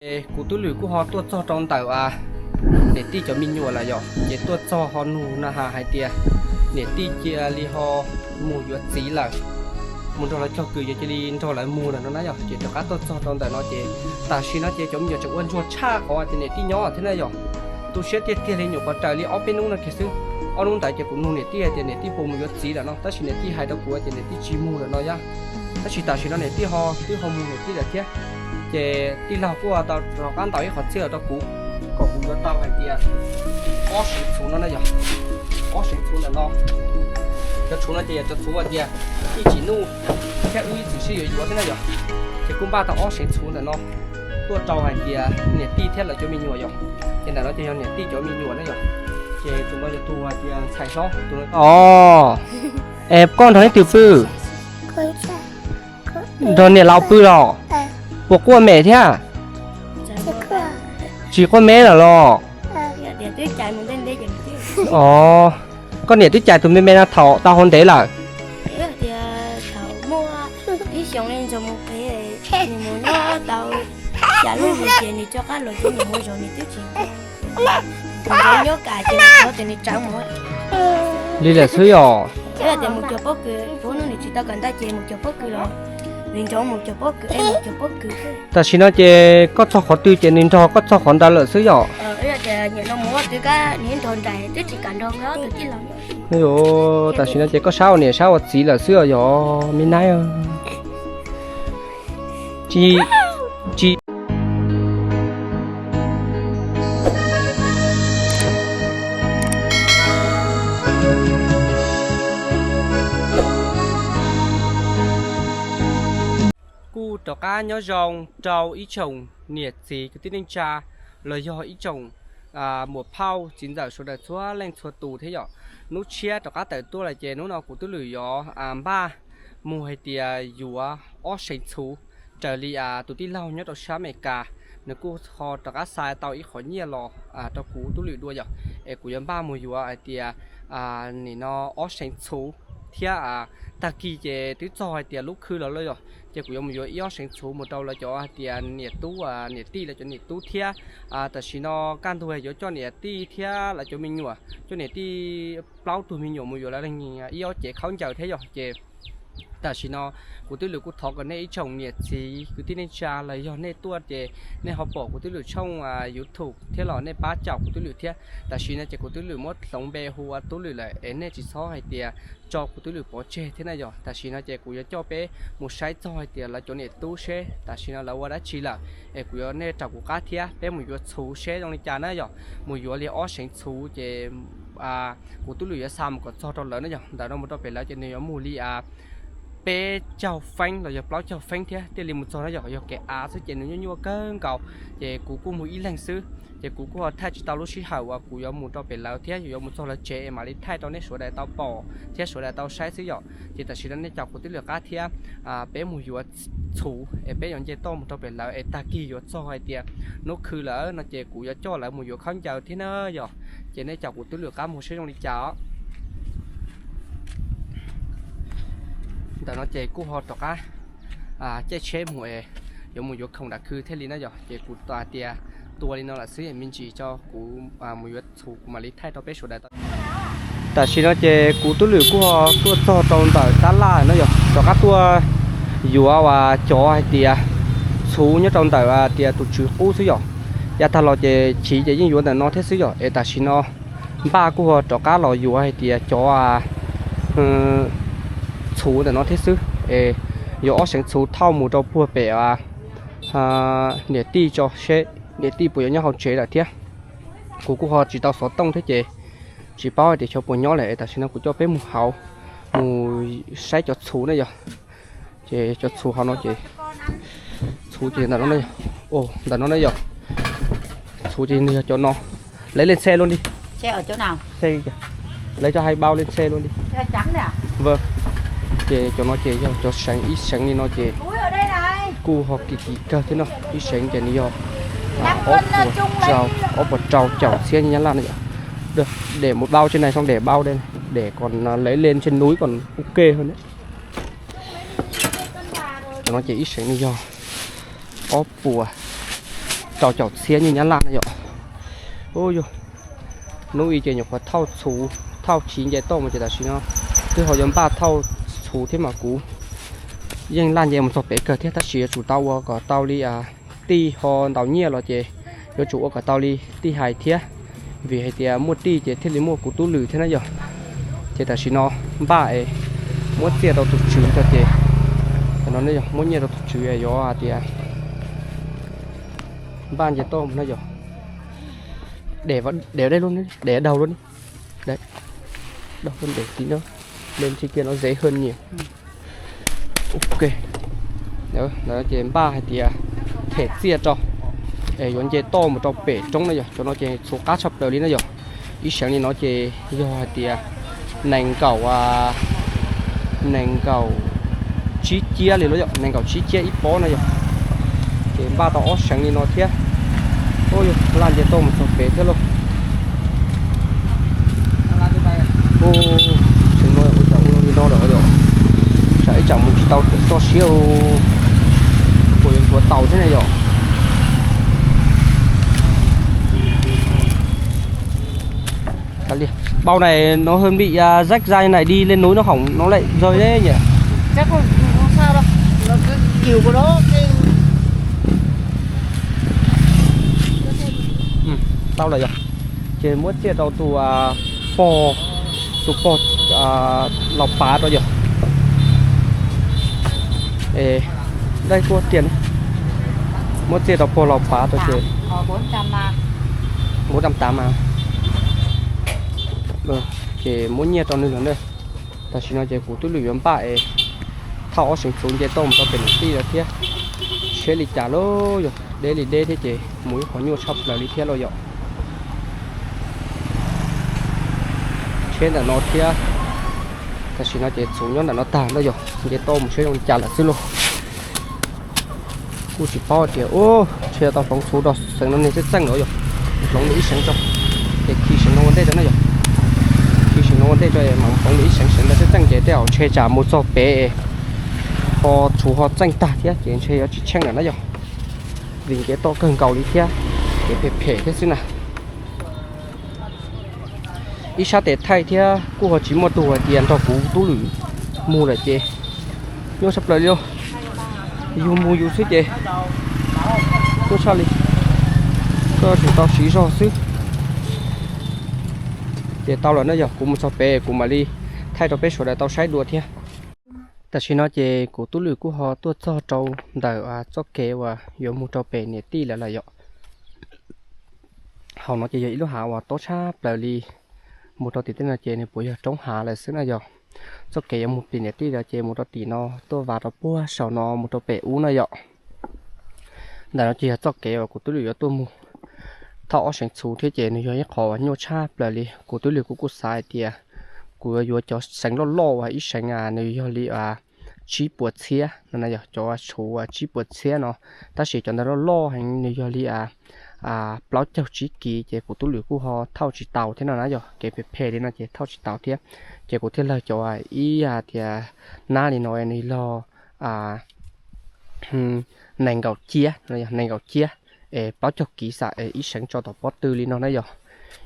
Es kuv tub Lwm kuj ho tuaj txog rau ntawm niam tij cov me nyuam lawm yom, ces tuaj txog ho nug na has hais tias niam tij cia li ho mus yuav txiv lawm, mus nrog lawv cog kws yog cia li nrog lawv mus lawm no na yom. Ces rov qab tuaj txog rau ntawm no ces tam sim no ces cov me nyuam tseem ua ntsuag tshaj qhov tias niam tij nyob thiab na yom. Tu siab tiag tiag li, nyuam qhuav raws li ob peb hnub no kiag xwb. Ob hnub ntawd ces kuv nug niam tij tias niam tij puas mus yuav txiv lawm no, tab sis niam tij hais rau kuv tias niam tij tsis mus lawm no yom. Tab sis tam sim no niam tij ho twb ho mus niam tij lawm thiab. Ces tij laug kuj tau rov qab ntaus ib qhov txhia los rau kuv kom kuv yuav tau hais tias ob seev txhuv no na yom. Ob seev txhuv ntawm no, cov txhuv no ces yog cov txhuv hais tias tij Tsim Nuj thiab wb ib txwm sib yuav yuav thiab na yom. Ces kuj npaj tau ob seev txhuv ntawm no tuaj rau hais tias niam tij thiab lawv cov me nyuam yom. Ces ntawm no ces yog niam tij cov me nyuam na yom. Ces tus no yog tus hais tias ntxhais hlob tus no. Os, es koj nrog leej twg pw? Nrog niam laus pw los? Puas quaj mem thiab? Tsis quaj mem lawm los? Os, koj niam twb cais tus me me no thaum tau hauv ntev lawm? Li lawm xwb yom. Tam sim no ces koj txog qhov twg ces nws nrog koj txog qhov ntawd lawm xwb yom. Tam sim no ces koj sab ua niam sab ua txiv lawm xwb os yog me naib. Tsis, tsis. Kuj rov qab nyob zoo rau ib tsoom niam txiv kwv tij neej tsa los yog ib tsoom muam phauj txiv ntxawm sawv daws txhua leej txhua tus thiab yom. Hnub tshiab rov qab tawm tuaj lawm ces hnub no kuv twb lwm yuav npaj mus hais tias yuav ob seev txhuv raws li tus tij laug nyob rau sab Amelikas, nws kuj ho rov qab xa tau ib qhov nyiaj los rau kuv tub lwm dua yom. Es kuv yuav npaj mus yuav hais tias nim no ob seev txhuv thiab tag kis ces twb txog hais tias lub khw los lawm yom, ces kuv yuav mus yuav ib ob seev txhuv mus rau lawv cov hais tias niam tub niam tij lawv cov niam tub thiab. Tam sim no kaj ntug yuav coj niam tij thiab lawv cov me nyuam, coj niam tij plaub tug me nyuam mus yuav lawv ib ob cev khaub ncaws thiab yom. Ces tam sim no kuv twb lwm kuj thov kom nej ib tsoom niam txiv kwv tij neej tsa los yog nej tuaj ces nej ho pom kuv twb lwm tshooj YouTube thiab los nej pab caum kuv twb lwm thiab. Tam sim no ces kuv twb lwm muab hloov npe hu ua tub lwm lawm es nej tsis txhob hais tias tso kuv twb lwm pov tseg thiab na yom. Tam sim no ces kuv yuav coj peb mus saib txog hais tias lawv cov niam tub seb tam sim no lawv ua dab tsi lawm es kuv yuav nej raws kuv qab thiab peb mus yuav txhuv seb zoo li cas na yom. Mus yuav li ob seev txhuv ces kuv twb lwm yuav xa mus kom txog rau lawv na yom. Ntawm no mus rau pem lawv ces nws yuav mus li peb caug feeb los yog plaub caug feeb thiab thiaj li mus txog na yom. Yog kev av xwb ces nws nyuaj nyuaj kawg nkaus, ces kuv kuj mus ib leeg xwb ces kuv kuj ho thaij tsis tau lub sij hawm uas kuv yuav mus rau pem lawv thiab yuav mus txog lawv tsev es mam li thaij rau nej sawv daws tau pom thiab sawv daws tau saib xwb yom. Ces tam sim no nej caum kuv twb lwm qab thiab peb mus yuav txhuv es peb yuav nce toj mus rau pem lawv es tag kis yuav txog hais tias hnub khw lawm no ces kuv yuav coj lawv mus yuav khaub ncaws thiab na yom. Ces nej caum kuv twb lwm qab mus seb zoo li cas os. Ntawm no ces kuj ho rov qab caij tsheb mus es yuav mus yuav khoom dam khw thiaj li na yom. Ces kuv hais tias tua li no lawm xwb es me ntsis tso kuv mus yuav txhuv kuv mam li thaij rau peb sawv daws tau. Tam sim no ces kuv twb lwm kuj ho tuaj txog rau ntawm tab laj no yom, rov qab tuaj yuav cov hais tias txhuv nyob rau ntawm tias tus tswv qub xwb yom. Yav tag los ces chiv ces yeej yuav ntawm no thiab xwb yom, es tam sim no npaj kuj ho rov qab los yuav hais tias cov txhuv ntawm no thiab xwb es yuav ob seev txhuv thauj mus rau puag pem niam tij tso seb niam tij puas yuav nyob hauv tsev lawm thiab. Kuv kuj ho tsis tau xov tooj thiab ces tsis paub hais tias xyov puas nyob lawm es tam sim no kuv coj peb mus hauv mus saib cov txhuv na yom. Ces cov txhuv hauv no ces txhuv ces ntawm no, ntawm no ne yom. Txhuv ces nws yog cov no, lawv len txhe luaj li, lawv cov hais npau len txhe luaj li. Ces cov no ces yog cov seev, ib seev li no ces kuj ho kim kim kawg thiab no. Ib seev ces nws yog ob puas rau caum txhiab nyab laj no yom. Để một bao trên này xong để bao đây, để còn lấy lên trên núi còn ok hơn đấy. Cov no ces ib seev nws yog ob puas rau caum txhiab nyiaj Nyab Laj na yom. Ub yog, hnub i ces nyuam qhuav thauj txhuv thauj chiv nce toj mus ces tam sim no twb ho yuav npaj thauj txhuv thiab mas kuv yeej laj nce mus txog pem kawg thiab tab sis yuav tsum tau ua kom tau li tij ho ntaus nyiaj los ces yuav tsum ua kom tau li tij hais thiab. Vim hais tias muaj tij ces thiaj li muaj kuv tub Lwm thiab na yog. Ces tam sim no npaj es muab txiaj rau tus tswv tso ces, no yog muab nyiaj rau tus tswv yuav hais tias npaj nce toj mus na yog. Dev, dev dej lub, dev daug lub, daug lub dev ti no, lên trên kia nó dễ hơn nhiều. Ok, ces npaj hais tias them txiaj rau es yuav nce toj mus rau pem roob na yog. Cov no ces txhuv qab tshaj plaws li na yog. Ib seev li no ces yog hais tias nees nkaum, nees nkaum tsib ciab li los yog nees nkaum tsib ciab ib pob na yog. Ces npaj tau ob seev li no thiab. Ub yog, laj nce toj mus txog pem thiab lauj. Ub, tseem no ua li no lawm yom. Tsam ib tsam mus tsis tau txoj siab, puas yuav ntxuav taus thiab ne yom. Bao này nó hơi bị, à, rách ra như này, đi lên núi nó hỏng nó lại rơi đấy nhỉ? Tau lawm yog. Ces muab txiaj rau tus, à, pog, tus pog, à, Laus Pav rau yog. Ê, đây có tiền. Muab txiaj rau pog Laus Pav rau ces. Bốn trăm tám mà. Ces muab nyiaj rau nws lawm na. Tam sim no ces kuv twb lwm yuav npaj es thauj ob seev txhuv nce toj mus rau pem niam tij lawm thiab. Tsheb li cas los yog deb li deb thiab ces mus ib qhov nyuaj tshaj plaws li thiab lauj yom. Tsheb ntawm no thiab. Tam sim no ces txhuv nyob ntawm no tag na yog, nce toj mus seb zoo li cas lawm xwb lauj. Kuj tsis paub tias, ub, ntshe tau hloov txhuv rau seev no niag txheej txheej lawm yog. Hloov ib seev tso, ces khi seev no ua ntej tso na yog. Khi seev no ua ntej tso es mam hloov ib seev, seev ntawd txheej txheej ces tej zaum ntshe tsam mus txog pem ho txhuv ho txheej tag thiab ces ntshe yuav tsis tsheej lawm na yog. Vim nce toj kawg nkaus li thiab, kev phem phem thiab xwb na. Ib sab tes thaij thiab kuj ho tsis muaj tus hais tias nrog kuv tub lwm mus lawm ces nyuaj tshaj plaws li os. Yus mus yus xwb ces nyuaj tshaj li. Koj tseem tau siv zog xwb. Ces tau lawm na yog, kuv mus txog pem kuv mam li thaij rau peb sawv daws tau saib dua thiab. Tam sim no ces kuv tub lwm kuj ho tuaj txog rau ntawm txoj kev uas yuav mus rau pem niam tij lawm lawm yom. Hauv no ces yog ib lub hav uas tob tshaj plaws li. Mus rau tim tej no ces nws puas yog roob hav lawm xwb na yog. Txoj kev yuav mus pem niam tij lawm ces mus rau tim no tuaj vas rau puag saum no mus rau pem ub na yom. Ntawm no ces yog txoj kev uas kuv tub lwm yuav tuaj mus thauj ob seev txhuv thiab ces nws yog ib qhov uas nyuaj tshaj plaws li. Kuv tub lwm kuj kuj xav hais tias kuv yuav yuav cov seev loj loj uas ib seev nws yog li tsib puas txhiab no na yog, cov txhuv tsib puas txhiab no, tab sis cov ntawd loj loj heev nws yog li plaub caug tsib kiv ces kuv tub lwm kuj ho thauj tsis tau thiab no na yog, kev phem phem li no ces thauj tsis tau thiab. Ces kuv thiaj lawg cov ib tias nab li no nws log nees nkaum ciab, nees nkaum ciab es plaub caug kiv xam es ib seev tso tom pob tw li no na yog.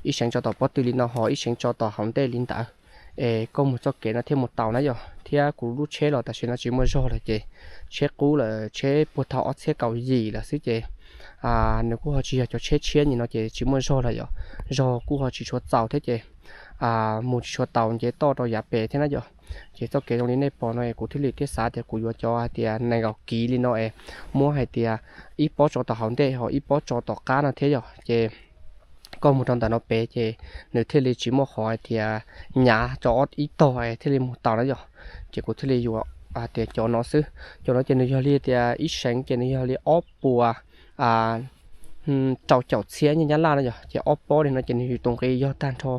Ib seev tso tom pob tw li no ho ib seev tso tom hauv ntej li ntawd es koj mus txoj kev no thiaj mus tau na yog. Thiab kuv lub tsheb los tam sim no tsis muaj zog lawm ces tsheb qub lawm, tsheb puag thaum ob txhiab kaum yim lawm xwb ces nws kuj ho tsis yog cov tsheb tshiab nim no ces tsis muaj zog lawm yom. Zog kuj ho tsis tshua txaus thiab ces mus tsis tshua taus nce toj rau yav pem thiab na yom. Ces txoj kev zoo li nej pom no kuv thiaj li thiaj xav tias kuv yuav cov hais tias nees nkaum kiv li no es muab hais tias ib pob tso tom hauv ntej ho ib pob tso tom qab no thiab yom. Ces koj mus rau ntawm no pem ces nws thiaj li tsis muaj qhov hais tias nyav tso ob ib tog es thiaj li mus tau na yom. Ces kuv thiaj li yuav hais tias cov no xwb. Cov no ces nws yog li tias ib seev ces nws yog li ob puas rau caum txhiab nyiaj Nyab Laj na yom. Ces ob pob li no ces nws tus nqi yog tag nrho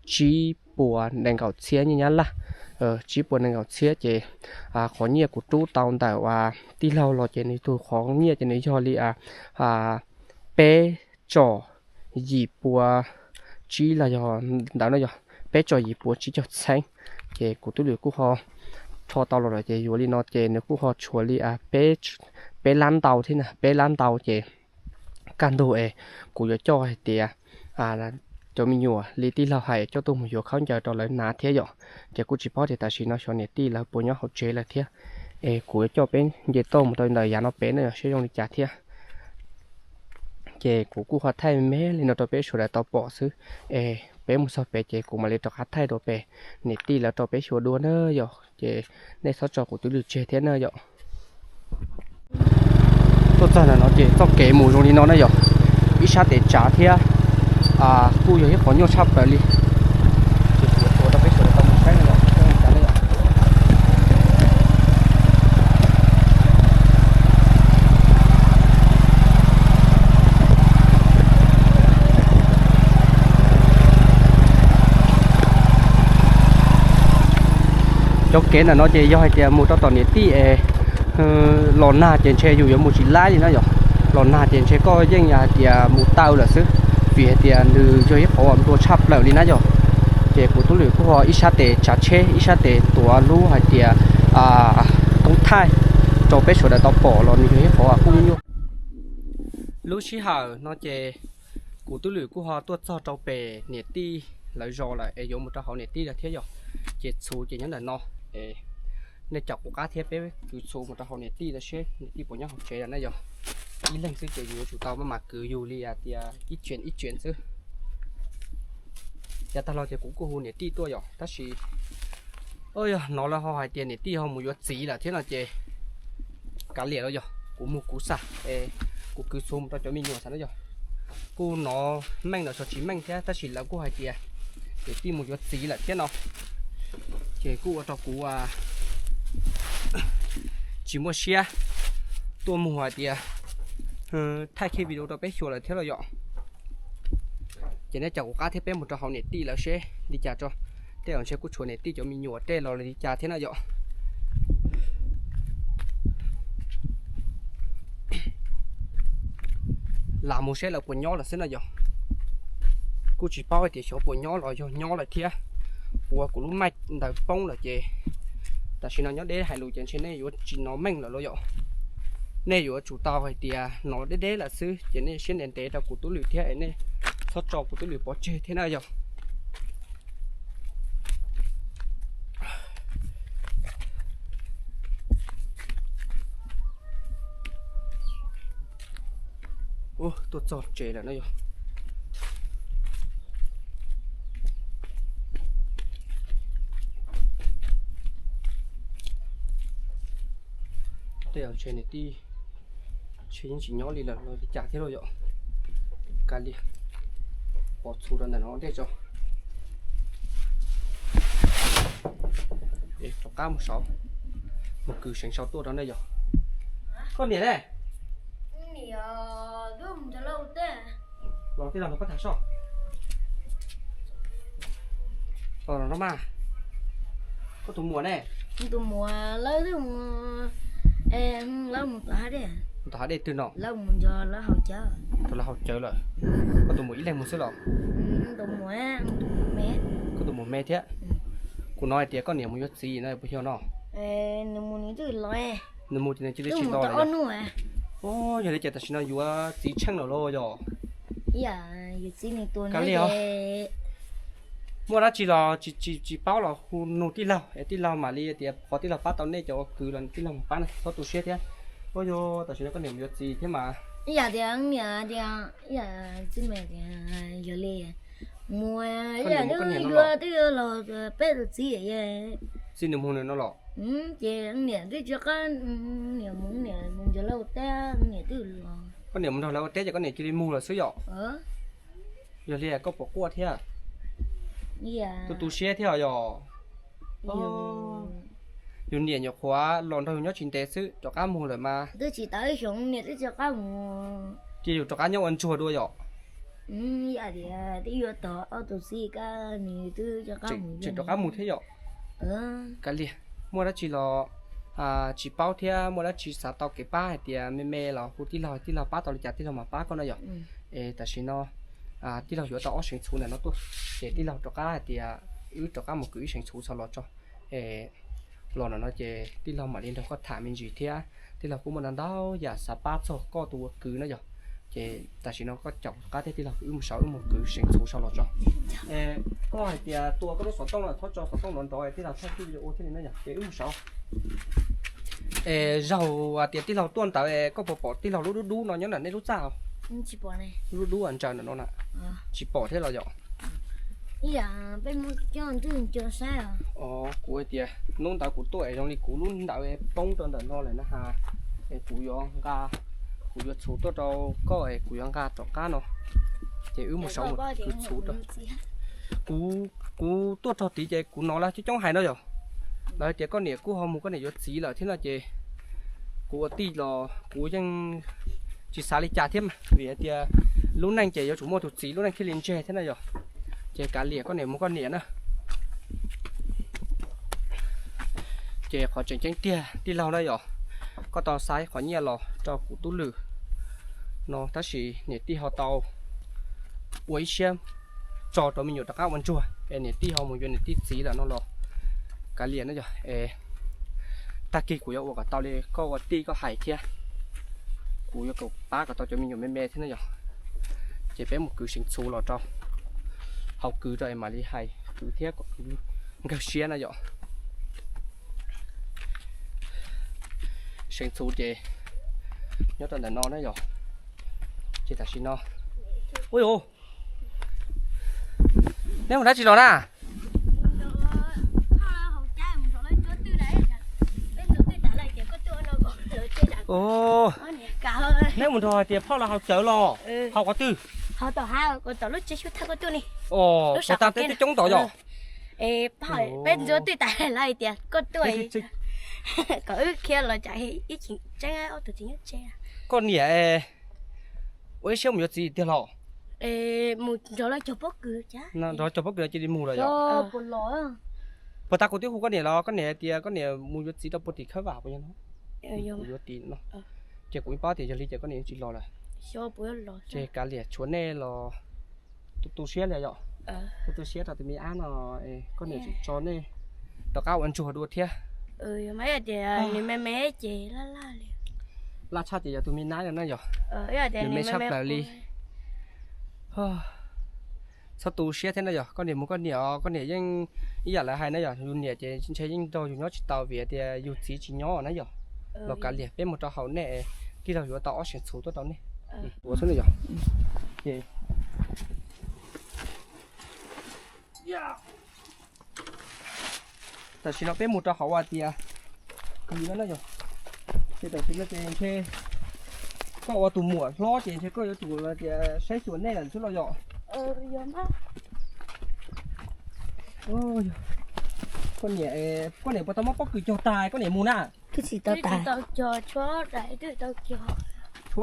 tsib puas nees nkaum txhiab nyiaj Nyab Laj. Tsib puas nees nkaum txhiab ces qhov nyiaj kuv rub tau ntawm uas tij laug los ces nws tus qhov nyiaj ces nws yog li peb tsom yim puas tsib los yog ntawd no yog peb tsom yim puas tsib caug txheeb. Ces kuv tub lwm kuj ho rho tau los lawm ces yuav li no ces nws kuj ho tshuav li peb lab ntau thiab na, peb lab ntau ces kaj ntug es kuv yuav coj hais tias cov me nyuam li tij laug hais coj tuaj mus yuav khaub ncaws rau lawv hnav thiab yom. Ces kuj tsis paub tias tam sim no xyov niam tij lawv puas nyob hauv tsev lawm thiab. Es kuv yuav coj peb nce toj mus rau ntawm yav no pem na yog seb zoo li cas thiab. Ces kuv kuj ho thaij me me li no rau peb sawv daws tau pom xwb. Es peb mus txog pem ces kuv mam li rov qab thaij dua pem niam tij lawv rau peb xyuas dua na yom. Ces nej txhob tso kuv twj lwm tseg thiab na yom. Tuaj txog ntawm no ces txoj kev mus zoo li no na yom. Ib sab tes tsav thiab kuj yog ib qhov nyuaj tshaj plaws li. Ces kuv yuav tsuas rau peb sawv daws tau mus saib na yom. Cov kev ntawm no ces yog hais tias mus rau tom niam tij es los nag ces ntshe yus yuav mus tsis laib li na yom. Los nag ces ntshe koj yeej hais tias mus taw lawm xwb, vim hais tias nws yog ib qhov nplua tshaj plaws li na yom. Ces kuv tub lwm kuj ho ib sab tes tsav tsheb ib sab tes tuav lub hais tias koob thaij rau peb sawv daws tau pom los nws yog ib qhov kuj nyuaj. Lub sij hawm no ces kuv tub lwm kuj ho tuaj txog rau pem niam tij lawv zos lawm es yuav mus rau hauv niam tij lawv thiab yom. Ces txhuv ces nyob ntawm no es nej caum kuv qab thiab peb kwv txhuv mus rau hauv niam tij lawv seb niam tij puas nyob hauv tsev lawm na yom. Ib leeg xwb ces yus yuav tsum tau maj mam kwv yus li hais tias ib tsev ib tsev xwb. Yav tag los ces kuv kuj hu niam tij tuaj yom, tab sis yog hnov lawv ho hais tias niam tij ho mus yuav txiv lawm thiab no ces kav liam los yog kuv mus kuv xav es kuv kwv txhuv mus rau cov me nyuam xav na yom. Kuj hnov meej los tsis meej thiab tab sis lawv kuj hais tias niam tij mus yuav txiv lawm thiab no, ces kuj ua rau kuv tsis muaj siab tuaj mus hais tias thaij kiag video rau peb xyuas lawm thiab los yom. Ces nej caum kuv qab thiab peb mus rau hauv niam tij lawv seb li cas tso. Tej zaum ntshe kuj tshuav niam tij cov me nyuam tej los li cas thiab na yom. Lam mus seb lawv puas nyob lawm xwb no yom. Kuj tsis paub hais tias xyov puas nyob los yog nyob lawm thiab. Ua kuv lub maij ntawd poob lawm ces tam sim no nyob deb hais lus ces ntshe nej yuav tsis hnov meej lawm los yom. Nej yuav tsum tau hais tias hnov deb deb lawm xwb ces nej siab ntev ntev rau kuv tub lwm thiab es nej txhob tso kuv tub lwm pov tseg thiab na yom. Tuaj txog tsev lawm no yog. Tej zaum ntshe niam tij ntshe yeej tsis nyob li lawm los li cas thiab lauj yom. Kav liam, pov txhuv rau ntawm no ua ntej tso. Rov qab mus saud, mus kwv seev saud tuaj rau nej yog. Koj niam ne? Los tij laug nrog koj tham soj. Los no mas, koj tus muam ne? Tus muam lawv, lawv mus tom hav dej twg no? Rau lawv haus cawv lawm. Koj tus muam ib leeg mus xwb los? Koj tus muam me thiab. Kuv hnov hais tias koj niam mus yuav txiv no puas yog no? Nws mus ces nws cia li tsis los lawm. Yog li ces tam sim no yuav txiv tsheej lawm lauj yog? Kav liam, muaj dab tsi los tsis paub los hu nug tij laug es tij laug mam li tias qhov tij laug pab tau nej cov ua kwv los tij laug mam pab, txhob tu siab thiab. Ua yog tam sim no koj niam mus yuav txiv thiab mas. Ib yam tias niam tias, ib yam txiv me tias yog li mus, ib yam twb yuav twb yuav los peb tus txiv. Txiv nws mus nws no los? Ces niam twb tsis qab, niam mus, niam mus nrog lawv ua teb, niam twb los. Koj niam mus nrog lawv ua teb ces koj niam cia li mus lawm xwb yom? Yog li koj puas quaj thiab? Tu tu siab thiab yog? Yus niam nyuam qhuav los nrog yus nyob tsis ntev xwb rov qab mus lawm mas. Twb tsis tau ib xyoos niam twb rov qab mus. Cia yus rov qab nyob ua ntsuag dua yom? Yam tias twb yuav tau ob tug txiv kab nws twb rov qab mus, tseem rov qab mus thiab yom? Kav liam, muaj dab tsi los tsis paub thiab muaj dab tsi xav tau kev pab hais tias me me los hu tij laug, tij laug pab tau li cas tij laug mam pab koj no yom. Es tam sim no tij laug yuav tau ob seev txhuv ntawm no tuaj, ces tij laug rov qab hais tias wb rov qab mus kwv ib seev txhuv txog los tso. Es los no no ces tij laug mam li nrog koj tham me ntsis thiab, tij laug kuj muaj ntau ntau yam xav pab txog koj tus ua kwv no yog. Ces tam sim no koj caum qab thiab tij laug, wb mus saud, wb mus kwv seev txhuv saud los tso. Koj hais tias tua koj lub xov tooj no, thaub tso xov tooj no nrov tij laug thaij video thiaj li na yom, ces wb mus saud. Es zaum tias tij laug tuaj ntawd, koj puas pom tij laug lub dub dub no nyob nram nej lub txaj? Lub dub ntsaws ntawm no na, tsis pom thiab los yom? Kuv hais tias hnub ntawd kuv tuaj es zoo li kuv lub ntawd poob rau ntawm no lawm na has, es kuv yuav nqa, kuv yuav txhuv tuaj rau koj es kuv yuav nqa rov qab no, ces wb mus saud mus kwv txhuv rau. Kuv, kuv tuaj txog tid ces kuv hnov lawv coob coob hais no yom, lawv hais tias koj niam kuj ho mus koj niam yuav txiv lawm thiab no ces kuv ua tij los kuv yeej tsis xav li cas thiab mas, vim hais tias lub neej ces yuav tsum muaj tus txiv lub neej thiaj li ntseg thiab na yom. Ces kav liam koj niam mus koj niam na. Ces qhov tseem ceeb tiag tij laug na yom, koj tau xa qhov nyiaj los rau kuv tub lwm no tab sis niam tij ho tau ua ib siab tso rau me nyuam rov qab ua ntsuag es niam tij ho mus yuav niam tij txiv lawm no los kav liam na yom. Es tag kis kuv yuav ua kom tau li koj ua tij koj hais thiab, kuv yuav kom pab kom tau cov me nyuam me me thiab na yom. Ces peb mus kwv seev txhuv los rau, hauv kwv rau es mam li hais kwv thiab kom kwv nkag siab na yom. Seev txhuv ces nyob rau ntawm no na yom. Ces tam sim no, ui, neb mus dab tsi los na? Neb mus nrog hais tias phauj lawv haus cawv los haus qhov twg? Os, puas tas teb coob ntawd yom? Koj niam, ua ib siab mus yuav txiv tiag los? Nrog cov pob kws cia li mus lawm yom? Puas tas kuv twb hu koj niam los koj niam hais tias koj niam mus yuav txiv rau puag tim khawb vam puas yog no? Kuv yuav txiv no, ces kuv yeej paub tias yog li ces koj niam yeej tsis los lawm. Ces kav liam tshuav nej los tu tu siab li yom, tu tu siab rau tus me ab no, koj niam tseem tso nej rov qab ua ntsuag dua thiab. Laj tshaj ces yog tus me nab no na yom, nws me tshaj plaws li. Txhob tu siab thiab na yom, koj niam mus koj niam os, koj niam yeej ib yam lawv hais na yom, yus niam ces ntshe yeej nrog yus nyob tsis tau vim tias yus txiv tsis nyob na yom. Los kav liam peb mus rau hauv nej, tij laug yuav tau ob seev txhuv tuaj rau nej. Ua xwb na yom. Tam sim no peb mus rau hauv hais tias kwv no na yom. Ces tam sim no ces ntshe koj ua tus muam hlob ces ntshe koj yuav tsum tias saib xyuas nej lawm xwb los yom. Koj niam, koj niam puas tau muab pob kws cog tag koj niam mus na? Tshuav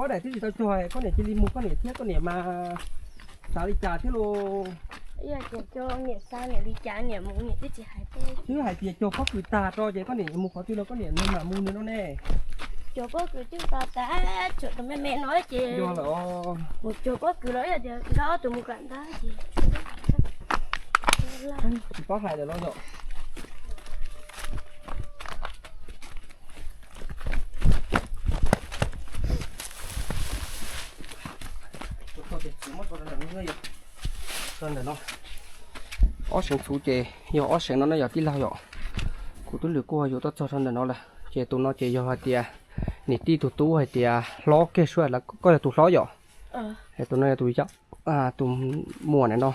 daim twb tsis tau cog, koj niam cia li mus koj niam thiab koj niam mas xav li cas thiab los? Twb hais tias cog pob kws tag rau ces koj niam mus qhov twg los koj niam nws mam mus nws no ne. Cog pob kws twb tag tas, tshuav tus me me no ces yog lawm os. Mus cog pob kws los ib yam tias nqa ob tug mus kam ntab ces tsis paub hais lawm los yom. Ntawm no, ob seev txhuv ces yog ob seev no na yog tij laug yom. Kuv tub lwm kuj yuav tuaj txog rau ntawm no lawm ces tus no ces yog hais tias niam tij tus tub hais tias hlob kiag suab lawm, koj yog tus hlob yom. Tus no yog tus, tus muam na no.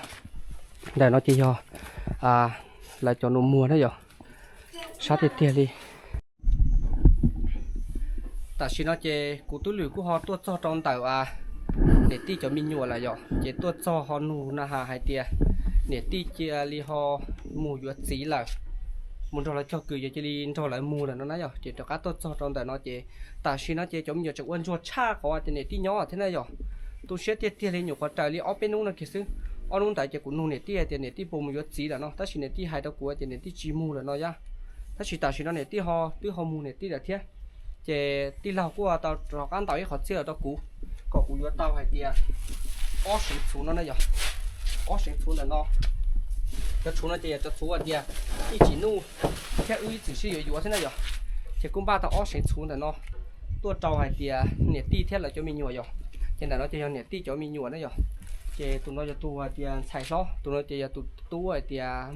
Ntawm no ces yog lawv cov nus muag na yom, sab tiag tiag li. Tam sim no ces kuv tub lwm kuj ho tuaj txog rau ntawm niam tij cov me nyuam lawm yom, ces tuaj txog ho nug na has hais tias niam tij cia li ho mus yuav txiv lawm, mus nrog lawv cog kws ces cia li nrog lawv mus lawm no na yom. Ces rov qab tuaj txog rau ntawm no ces tam sim no ces cov me nyuam tseem ua ntsuag tshaj qhov tias niam tij nyob thiab na yom. Tu siab tiag tiag li, nyuam qhuav raws li ob peb hnub no kiag xwb. Ob hnub ntawd ces kuv nug niam tij hais tias niam tij puas mus yuav txiv lawm no, tab sis niam tij hais rau kuv tias niam tij tsis mus lawm no yom. Tab sis tam sim no niam tij ho twb ho mus niam tij lawm thiab. Ces tij laug kuj tau rov qab ntaus ib qhov txiaj los rau kuv, kom kuv yuav tau hais tias ob seev txhuv no na yom. Ob seev txhuv ntawm no, cov txhuv no ces yog cov txhuv hais tias ib tsim nuj thiab wb ib txwm sib yuav yuav thiab na yom. Ces kuj npaj tau ob seev txhuv ntawm no tuaj rau hais tias niam tij thiab lawv cov me nyuam yom. Ces ntawm no ces yog niam tij cov me nyuam na yom. Ces tus no yog tus hais tias ntxhais hlob, tus no ces yog tus tub hais tias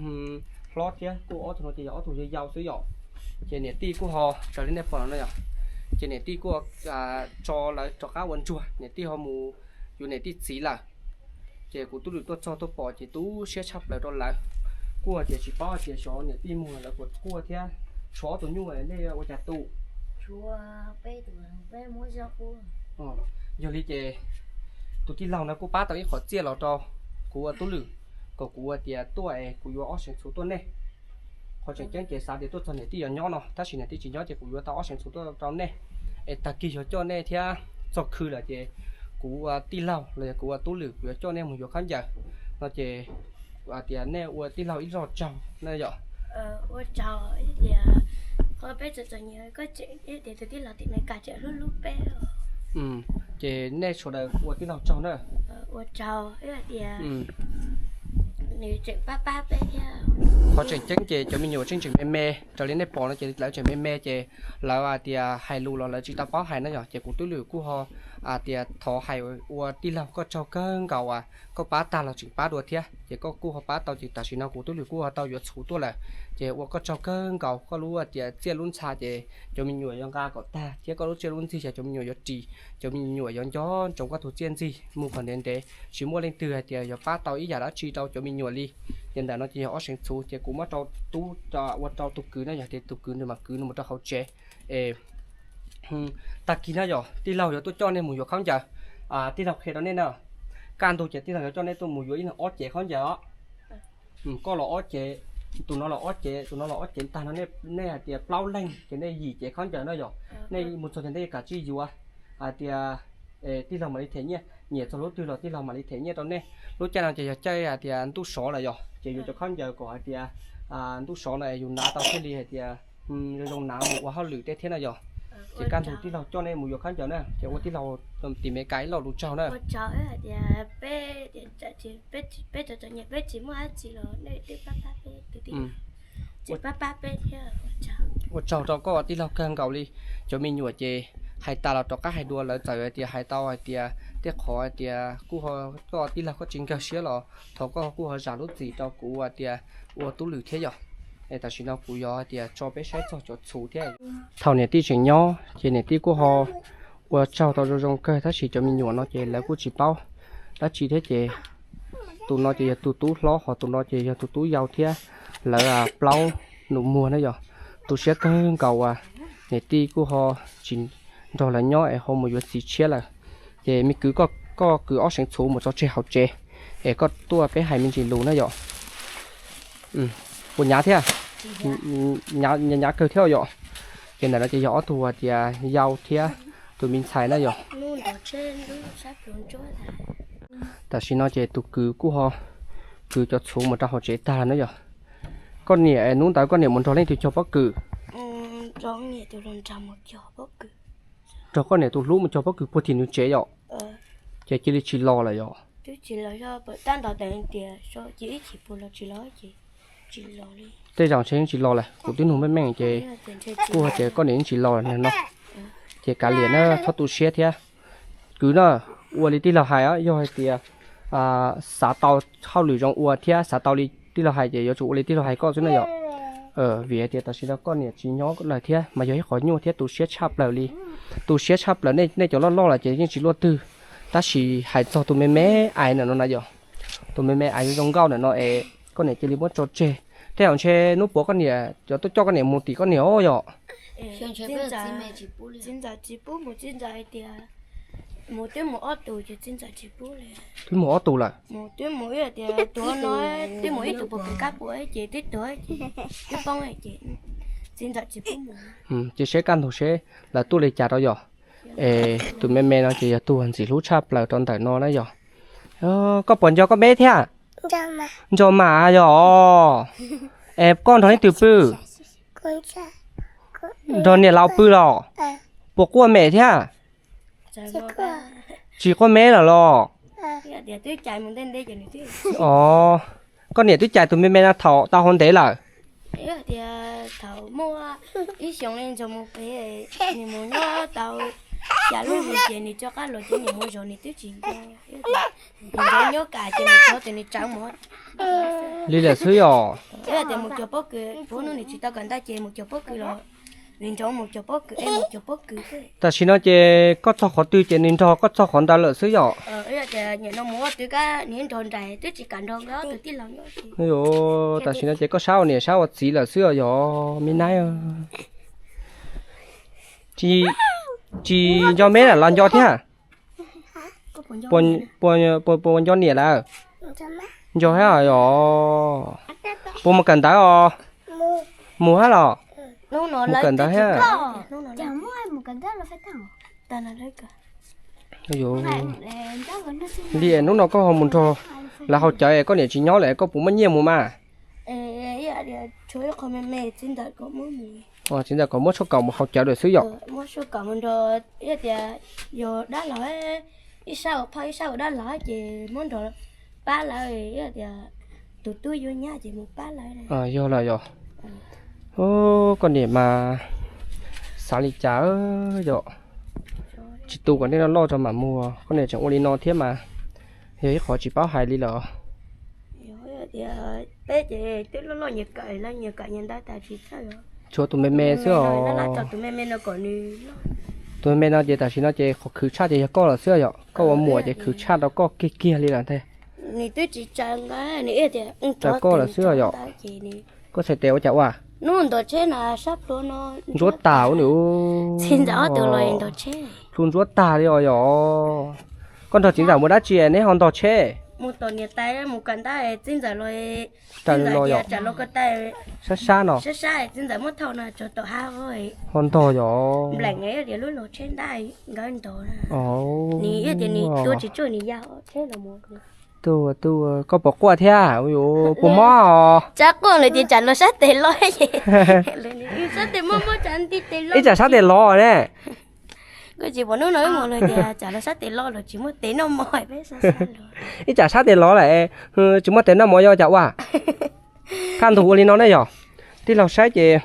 hlob thiab, kuj ob tug no ces yog ob tug yau yau xwb yom. Ces niam tij kuj ho raws li nej pom no yom, ces niam tij kuj tso lawv rov qab ua ntsuag, niam tij ho mus yuav niam tij txiv lawm. Ces kuv tub Lwm tuaj txog tuaj pom ces tu siab tshaj plaws rau lawv. Kuj hais tias tsis paub hais tias xyov niam tij mus lawv puas quaj thiab. Tshuav ob tug nyuj, nej ua cas tu? Yog li ces tus tij laug no kuj pab tau ib qho txiaj los rau kuv ua tub Lwm, kom kuv ua tias tuaj es kuv yuav ob seev txhuv tuaj nej. Qhov tseem ceeb ces xav tias tuaj txog niam tij yuav nyob no, tab sis niam tij tsis nyob ces kuv yuav tau ob seev txhuv tuaj rau nej. Es tag kis yog coj nej thiab txog khw lawm ces kuv ua tij laug los yog kuv ua tub Lwm kuv yuav coj nej mus yuav khaub ncaws no ces hais tias nej ua tij laug ib zaug tsaug na yom. Ua tsaug tias koj peb txom txom nyem, koj tseem tias tus tij laug tim Meskas tseem hlub hlub peb. Ces nej sawv daws ua tij laug tsaug na. Ua tsaug tias nws tseem pab pab peb thiab. Qhov tseem ceeb ces cov me nyuam tseem tseem me me, raws li nej pom no ces lawv tseem me me ces lawv hais tias hais lus los lawv tsis tau paub hais na yom. Ces kuv tub Lwm kuj ho hais tias thov hais ua tij laug koj tsaug kawg nkaus as, koj pab tag los tseem pab dua thiab, ces koj kuj ho pab tau ces tam sim no kuv tub Lwm kuj ho tau yuav txhuv tuaj lawm. Ces ua koj tsaug kawg nkaus, koj lub hais tias txiaj lub ntxhais ces cov me nyuam yuav nqa kom tag thiab koj lub tsiaj lub ntsig ces cov me nyuam yuav ris, cov me nyuam yuav nco ntsoov koj tus txiaj ntxig mus kom ntev ntev, tsis muaj leej twg hais tias yuav pab tau ib yam dab tsi rau cov me nyuam li. Ces ntawm no ces yog ob seev txhuv ces kuv muab rau tub, ua rau tus kwv na, yog tias tus kwv nws mam kwv nws mus rau hauv tsev. Es tag kis na yom, tij laug yuav tuaj coj nej mus yuav khaub ncaws. Tij laug qhia rau nej na, kaj ntug ces tij laug yuav coj nej tuaj mus yuav ib leeg ob cev khaub ncaws os. Koj los ob cev, tus no los ob cev, tus no los ob cev, tag no nej hais tias plaub leeg ces nej yim cev khaub ncaws na yom. Nej mus txog ces nej kam tsij yuav, hais tias tij laug mam li them nyiaj, nyiam txog lub twg los tij laug mam li them nyiaj rau nej. Lub caij no ces yog caij hais tias ntuj sov lawm yom, ces yuav cov khaub ncaws kom hais tias ntuj sov no yus hnav tau thiaj li hais tias zoo zoo hnav mus ua hauj lwm tej thiab na yom. Ces kaj ntug tij laug coj nej mus yuav khaub ncaws na, ces ua tij laug tim Meskas ib lo lus tsaug na. Peb txom txom nyem peb tsis muaj dab tsi los nej twb pab pab peb, tseem pab pab peb thiab. Ua tsaug rau koj tij laug kawg nkaus li. Cov me nyuam ces hais tas los rov qab hais dua, lawv txawm hais tias hais tau hais tias tej qhov hais tias kuj ho koj tij laug koj tsis nkag siab los thov koj kuj ho zam lub txim rau kuv hais tias ua tub Lwm thiab yom. Es tam sim no kuv yuav hais tias tso peb saib txog cov txhuv thiab. Thaum niam tij tseem nyob ces niam tij kuj ho ua tsaug tau zoo zoo kawg, tab sis cov me nyuam no ces lawv kuj tsis paub dab tsi thiab ces tus no ces yog tus tub hlob, ho tus no ces yog tus tub yau thiab. Lawv plaub nus muag na yom. Tu siab kawg nkaus as, niam tij kuj ho tsis nrog lawv nyob es ho mus yuav txiv tshiab lawm. Ces me kwv, koj kwv ob seev txhuv mus tso tseg hauv tsev es koj tuaj peb hais me ntsis lus na yom. Puas hnyav thiab? Hnyav kawg thiab yom. Ces ntawm no ces yog ob tug hais tias yau thiab tus me ntxhais na yom. Tam sim no ces tus kwv kuj ho kwv cov txhuv mus rau hauv tsev tag lawm na yom. Koj niam, hnub ntawd koj niam mus nrog leej twg cog pob kws? Nrog koj niam tus hlub mus cog pob kws puag tim nws tsev yom. Ces cia li tsis los lawm yom. Tej zaum ntshe yeej tsis los lawm, kuv twb nug meej meej ces kuj hais tias koj niam yeej tsis los lawm no. Ces kav liam na, txhob tu siab thiab. Kwv na, ua li tij laug hais, yog hais tias xav tau hauj lwm zoo ua thiab xav tau li tij laug hais ces yuav tsum ua li tij laug hais koj xwb na yom. Vim hais tias tam sim no koj niam tsis nyob lawm thiab mas yog ib qhov nyuaj thiab tu siab tshaj plaws li. Tu siab tshaj plaws, nej cov loj loj lawm ces yeej tsis luaj twg, tab sis hais txog tus me me ais ntawm no na yom, tus me me ais zoo zoo nkauj ntawm no es koj niam cia li muab tso tseg. Tej zaum ntshe hnub puav koj niam cov tuaj coj koj niam mus tim koj niam os yom. Txiv ntxawm tsis pub mus, txiv ntxawm hais tias mus twb mus ob tus ces txiv ntxawm tsis pub li. Twb mus ob tus lawm. Mus twb mus ib tias tus no twb mus ib tus puas pem kab puas ces twb tuag ces twb poob ces txiv ntxawm tsis pub mus. Ces seb kaj ntug seb lawv tuaj li cas rau yom. Es tus me me no ces yog tus ntxim hlub tshaj plaws rau ntawm no na yom. Koj puas nco koj meb thiab? Nco mas yom. Es koj nrog leej twg pw? Nrog niam laus pw los? Puas quaj mem thiab? Tsis quaj meb lawm los? Os, koj niam twb cais tus me me no thaum tau hauv ntev lawm? Thaum muaj ib xyoos li ntxog mus pem, nws mus nyob tau Cas lub nws ces nws rov qab los ces nws mus zov nws twb tsis nco. Nws nco nyob kam ces nws tov tias nws tsawv mov li lawm xwb yom. Ib yam tias mus cog pob kws, puag hnub nws tsis tau kawm ntawv ces mus cog pob kws los nws nrog mus cog pob kws, mus cog pob kws. Tam sim no ces koj txog qhov twg ces nws nrog koj txog qhov ntawd lawm xwb yom. Ib yam tias nim no mus ua twg kab nws nrog nraim twb tsis kam nrog nkawd ob tug tij laug nyob. Tam sim no ces koj sab ua niam sab ua txiv lawm xwb os yog me nab. Tsis, tsis nco me lam los nco thiab. Puas nco niam lawm? Nco thiab os. Puas mus kawm ntawv os? Mus thiab los? Mus kawm ntawv thiab. Li hnub no koj ho mus nrog lawv haus cawv es koj niam tsis nyob lawm koj puas muaj nyiaj mus mas? Txiv ntxawm kom muab tshuaj kaum mus haus cawv lawm xwb yom. Ib tias yog dab laug, ib sab ua phauj ib sab ua dab laug ces muab nrog pab lawv, ib tias tus tub yuav nyab ces mus pab lawv. Yog los yog. Koj niam mas xav li cas yom. Tsis tu kom nej loj loj tso mam mus, koj niam tseem ua li no thiab mas yog ib qhov tsis paub hais li lawm. Peb ces twb loj loj nyias kawm, nyias kawm nyias ntawv tas tsis txawj. Tshuav tus me me xwb os. Tus me me no ces tam sim no ces qhov khwv tshaj ces yog koj lawm xwb yom, koj ua muam ces khwv tshaj rau koj kiag kiag li lawm ntag. Nws twb tsis tsaws nqa, nws ib tias rau koj lawm xwb yom. Koj txhais tes ua cas ua? Hnub ntog tsheb no sab plhuav no ntsuab tas ua nws. Txiv ntxawm ob tug los ntog tsheb. Plhu ntsuab tag li os yom. Koj nrog txiv ntxawm mus dab tsi neb ho ntog tsheb? Mus tom niam tais mus kawm ntawv, txiv ntxawm los, raws li no yom, sab sab no, sab sab txiv ntxawm muab thauj no tso tom hav. Ho ntog yom. Npleem tias lub log tsheb ntab nkawd ntog. Nws ib tias nws tua tsis tsuaj nws ya tsheb los mus. Tuaj, tuaj, koj puas quaj thiab? Puas mob os? Tsab quaj lawm ces tsam los sab tes loj. Ib tsam sab tes loj ne. Koj tsis pom hnub no wb mus lawm tias tsam los sab tes loj los tsis muaj tes noj mov peb. Ib tsam sab tes loj lawm tsis muaj tes noj mov yog cas ua? Kaj ntug ua li no ne yog, tij laug saib ces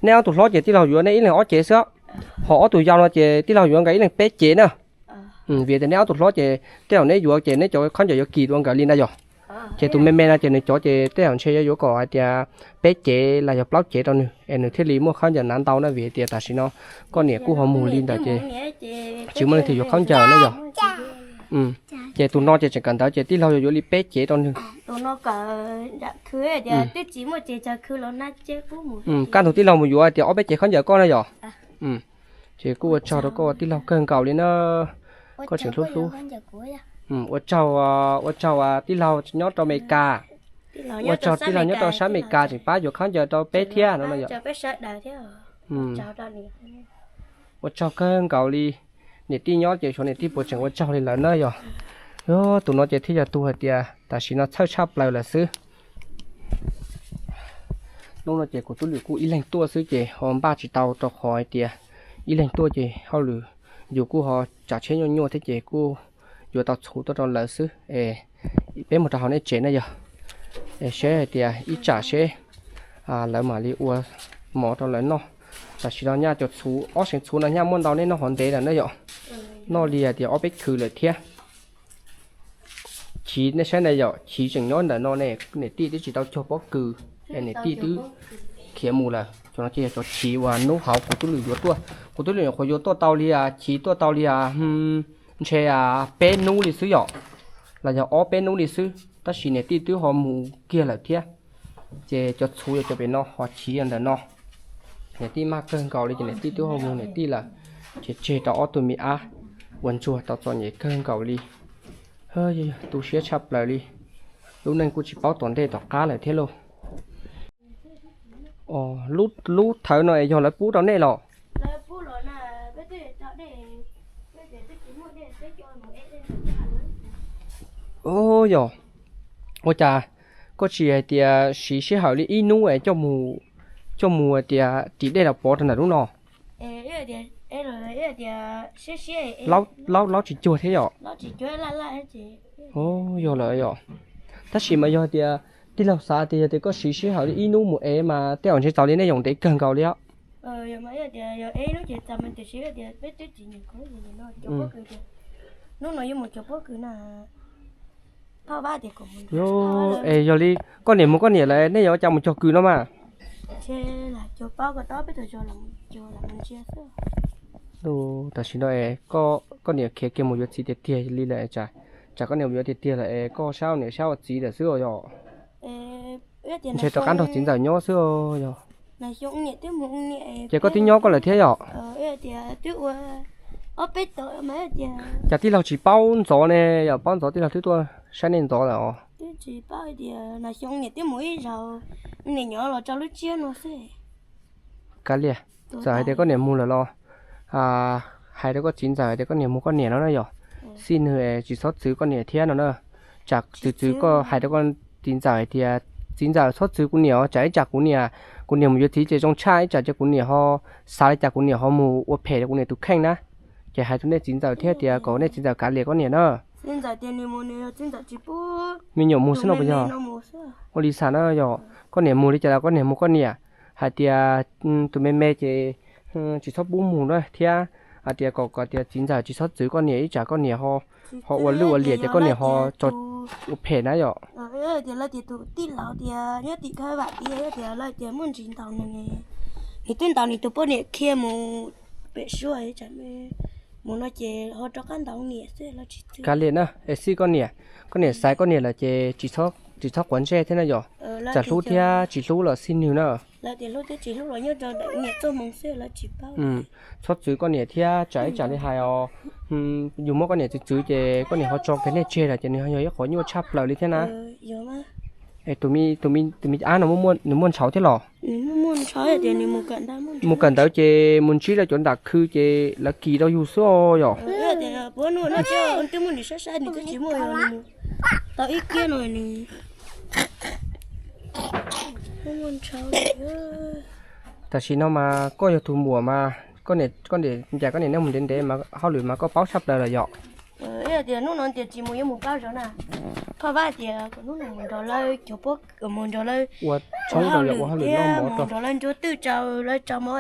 neb ob tug hlob ces tij laug yuav neb ib leeg ob cev xwb, ho ob tug yau no ces tij laug yuav nkawd ib leeg peb cev na. Vim tias neb ob tug hlob ces tej zaum neb yuav ces neb cov khaub ncaws yuav kis dua nkawd li ntag yog. Ces tus me me no ces nws cov ces tej zaum ntshe yuav yuav kom hais tias peb cev los yog plaub cev rau nws es nws thiaj li muaj khaub ncaws hnav ntau na, vim tias tam sim no koj niam kuj ho mus li ntawd ces tsis muaj leej twg yuav khaub ncaws na yog. Ces tus no ces tseem kawm ntawv ces tij laug yuav yuav li peb cev rau nws. Kaj ntug tij laug mus yuav tias ob peb cev khaub ncaws koj na yog. Ces kuj ua tsaug rau koj tij laug kawg nkaus li na. Koj tseem hlub hlub. Ua tsaug, ua tsaug tij laug nyob rau Amelikas. Ua tsaug tij laug nyob rau sab Amelikas tseem pab yuav khaub ncaws rau peb thiab no yom. Ua tsaug kawg nkaus li. Niam tij nyob ces xyov niam tij puas tseem ua tsaug li lawm na yog. Tus no ces thiaj yog tus hais tias tam sim no txhawj tshaj plaws lawm xwb. Hnub no ces kuv tub Lwm kuj ib leeg tuaj xwb ces ho npaj tsis tau rau qhov hais tias ib leeg tuaj ces hauj lwm yus kuj ho tsav tsheb nyuaj nyuaj thiab ces kuj yuav tau txhuv tuaj rau lawv xwb es peb mus rau hauv nej tsev na yog. Es seb hais tias ib tsam seb lawv mam li ua mov rau lawv noj. Tam sim no nyaj cov txhuv ob seev txhuv no nyaj muaj ntau nej noj hov ntev lawm na yom. Noj li hais tias ob peb khw lawm thiab. Chiv nej saib na yom, chiv tseem nyob ntawm no ne, niam tij twb tsis tau cog pob kws es niam tij twb khiav mus lawm. Cov no ces yog cov chiv uas hnub hauv kuv tub Lwm yuav tuaj, kuv tub Lwm nyuam qhuav yuav tuaj tau li, chiv tuaj tau li ntshe peb hnub li xwb yom, los yog ob peb hnub li xwb tab sis niam tij twb ho mus kiag lawm thiab. Ces cov txhuv yog cov pem no ho chiv yog ntawm no. Niam tij maj kawg nkaus li ces niam tij twb ho mus niam tij lawm, ces tseg rau ob tug me ab uas ntsuag tau txom nyem kawg nkaus li. Tu siab tshaj plaws li, lub neej kuj tsis paub tom ntej tom qab lawm thiab lauj. Lub thawv no es yog lawv pub rau nej los? Yog, ua cas koj tsis hais tias siv sij hawm li ib hnub es coj mus tias ris dej los pov rau ntawm lub no? Laub tsis cuag thiab yom? Yog lawm yom. Tab sis mas yog tias tij laug xav tias yog tias koj siv sij hawm li ib hnub mus ev mas tej zaum ntshe txaus li nej yoom ntev kawg nkaus li os. Yog mas ib tias yog ib hnub ces txog mas tiam sis tias peb twb tsis nyiam koj no, cov pob kws tias hnub no yuav mus cov pob kws na. Phauj Vaj tias kom mus, es yog li koj niam mus koj niam lawm nej yuav ua cas mus cog kws no mas? Ces lam cog paub kom tob peb tau cog los mus ntsia xwb. Tam sim no es koj niam khiav kiag mus yuav txiv tiag tiag li lawm, tsam koj niam mus yuav tiag tiag lawm es koj sab niam sab ua txiv lawm xwb os yog. Ntshe rov qab nrog txiv ntxawm nyob xwb os yog. Ces koj twb nyob koj lawm thiab yom? Cas tij laug tsis paub ntxov ne, yog paub ntxov tij laug twb tuaj saib nej ntxov lawm os. Kav liam, txawm hais tias koj niam mus lawm los hais rau koj txiv ntxawm hais tias koj niam mus koj niam no na yom. Xij nwg tsis txhob txwv koj niam thiab no na. Tsam txwv txwv koj hais rau koj txiv ntxawm hais tias txiv ntxawm txhob txwv kuv niam os, tsam ib tsam kuv niam, kuv niam mus yuav txiv ces zoo tshaj, ib tsam ces kuv niam ho xav li cas kuv niam ho mus ua phem rau kuv niam tus kheej na. Ces hais rau nej txiv ntxawm thiab tias kom nej txiv ntxawm kav liam koj niam na. Me nyuam mus xwb no puas yog? Ua li xav na yog koj niam mus li cas los koj niam mus koj niam. Hais tias tus me me ces tsis txhob pub mus na thiab. Hais tias kom tias txiv ntxawm tsis txhob txwv koj niam ib tsam koj niam ho ua lwj ua liam ces koj niam ho tso ua phem na yom. Tias lawv tias tus tij laug tias nyob tim khawb vam tias tias lawv tias muaj ntsis ntaus nws, nws twb ntaus nws tus poj niam khiav mus pem suab, mus no ces ho rov qab ntaus niam xwb los tsis txwv. Kav liam na, es xij koj niam, koj niam xaiv koj niam lawm ces tsis txhob quav ntsej thiab na yom. Tsam hlub thiab tsis hlub los xij nwg na. Txhob txwv koj niam thiab tsam ib tsam li hais os, yus muab koj niam txwv txwv ces koj niam ho tso kiag nej tseg lawm ces nws yog ib qhov nyuaj tshaj plaws li thiab na. Es tus me ab no nws muaj ntshauv thiab los? Mus kawm ntawv ces mus ntsib rau cov nram khw ces lawv kis rau yus xwb yom. Tam sim no mas koj yog tus muam mas koj niam, koj niam ncaim koj niam nej mus ntev ntev mas hauj lwm mas koj paub tshaj plaws lawm yom. Tias hnub no tias tsis mus yuav mus pab zov na. Phauj Vaj tias kom hnub no mus nrog lawv cov pob, mus nrog lawv ua tshoob rau, ua hauj lwm noj mov rau, mus nrog lawv ntsuag twj rau lawv tso mov.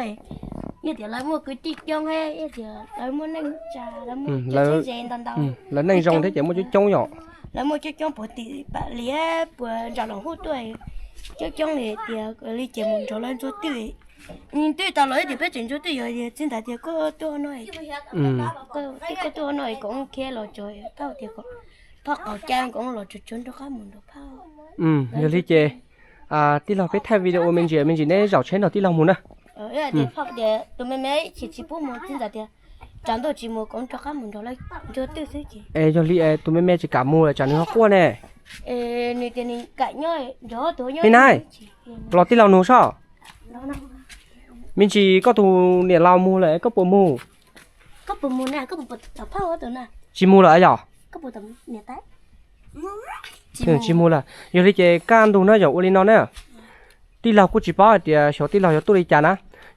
Yog tias lawv muaj kwv tij coob thiab, yog tias lawv muaj neej tsa, lawv muaj coob ze ntau ntau, lawv neej zoo thiab ces muaj coob coob yom. Lawv muaj coob coob puag tim Pam Liab puag nram Loos Huj tuaj, coob coob li tias li ces mus nrog lawv ntsuag twj. Twb tau los ib tias peb tseem ntsuag twj, yog tias txiv ntxawm tias koj tuaj no, koj tuaj no kom khiav los tso, koj tias kom phauj qaug cawv kom los tsuag tsuag nrog qab mus nrog phauj. Yog li ces tij laug peb thaij video me ntsis me ntsis neb zaum tsheb nrog tij laug mus na. Phauj tias tus me me tsis tsis pub mus, txiv ntxawm tias tsam ntuj tsis mus kom rov qab mus nrog lawv ntsuag twj xwb ces. Es yog li tus me me tsis kam mus lawm tsam nws ho quaj ne. Nws tias nws kam nyob nrog tus nyob. Li na, los tij laug nug sob. Me ntsis koj tus niam laus mus lawm koj puas mus? Tsis mus lawm yom? Tsis mus lawm. Yog li ces kaj ntug na yog ua li no na. Tij laug kuj tsis paub hais tias xyov tij laug yuav tuaj li cas na.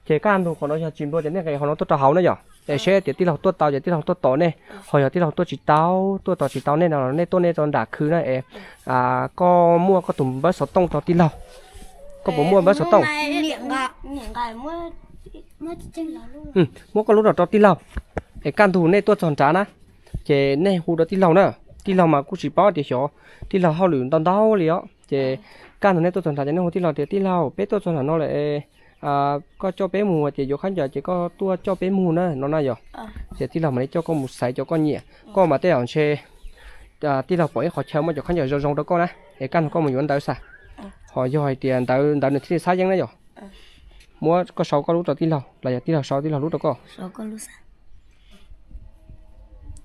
Ces kaj ntug qhov no yog tsis nplua ces nej nqis qhov no tuaj rau hauv na yom. Es seb tias tij laug tuaj tau ces tij laug tuaj tos nej, ho yog tij laug tuaj tsis tau, tuaj tos tsis tau nej no los nej tuaj nej rau nram khw na es koj muaj koj tus npawb xov tooj rau tij laug. Koj puas muaj npawb xov tooj? Muab koj lub rau rau tij laug. Es kaj ntug nej tuaj txog nrad na, ces nej hu rau tij laug na. Tij laug mas kuj tsis paub tias xyov, tij laug hauj lwm ntau ntau li os. Ces kaj ntug nej tuaj txog nrad ces nej hu tij laug tias tij laug peb tuaj txog nram no lawm, koj coj peb mus ces yuav khaub ncaws ces koj tuaj coj peb mus na no na yog. Ces tij laug mam li coj koj mus xaiv cov koj nyiam. Koj mas tej zaum ntshe tij laug pom ib qhov chaw muaj cov khaub ncaws zoo zoo rau koj na, es kaj ntug koj mus yuav ntawd xwb. Ho yog hais tias ntawd ntawd nws thiaj li xab yeeb na yog. Muab koj sau koj lub rau tij laug los yog tij laug sau tij laug lub rau koj.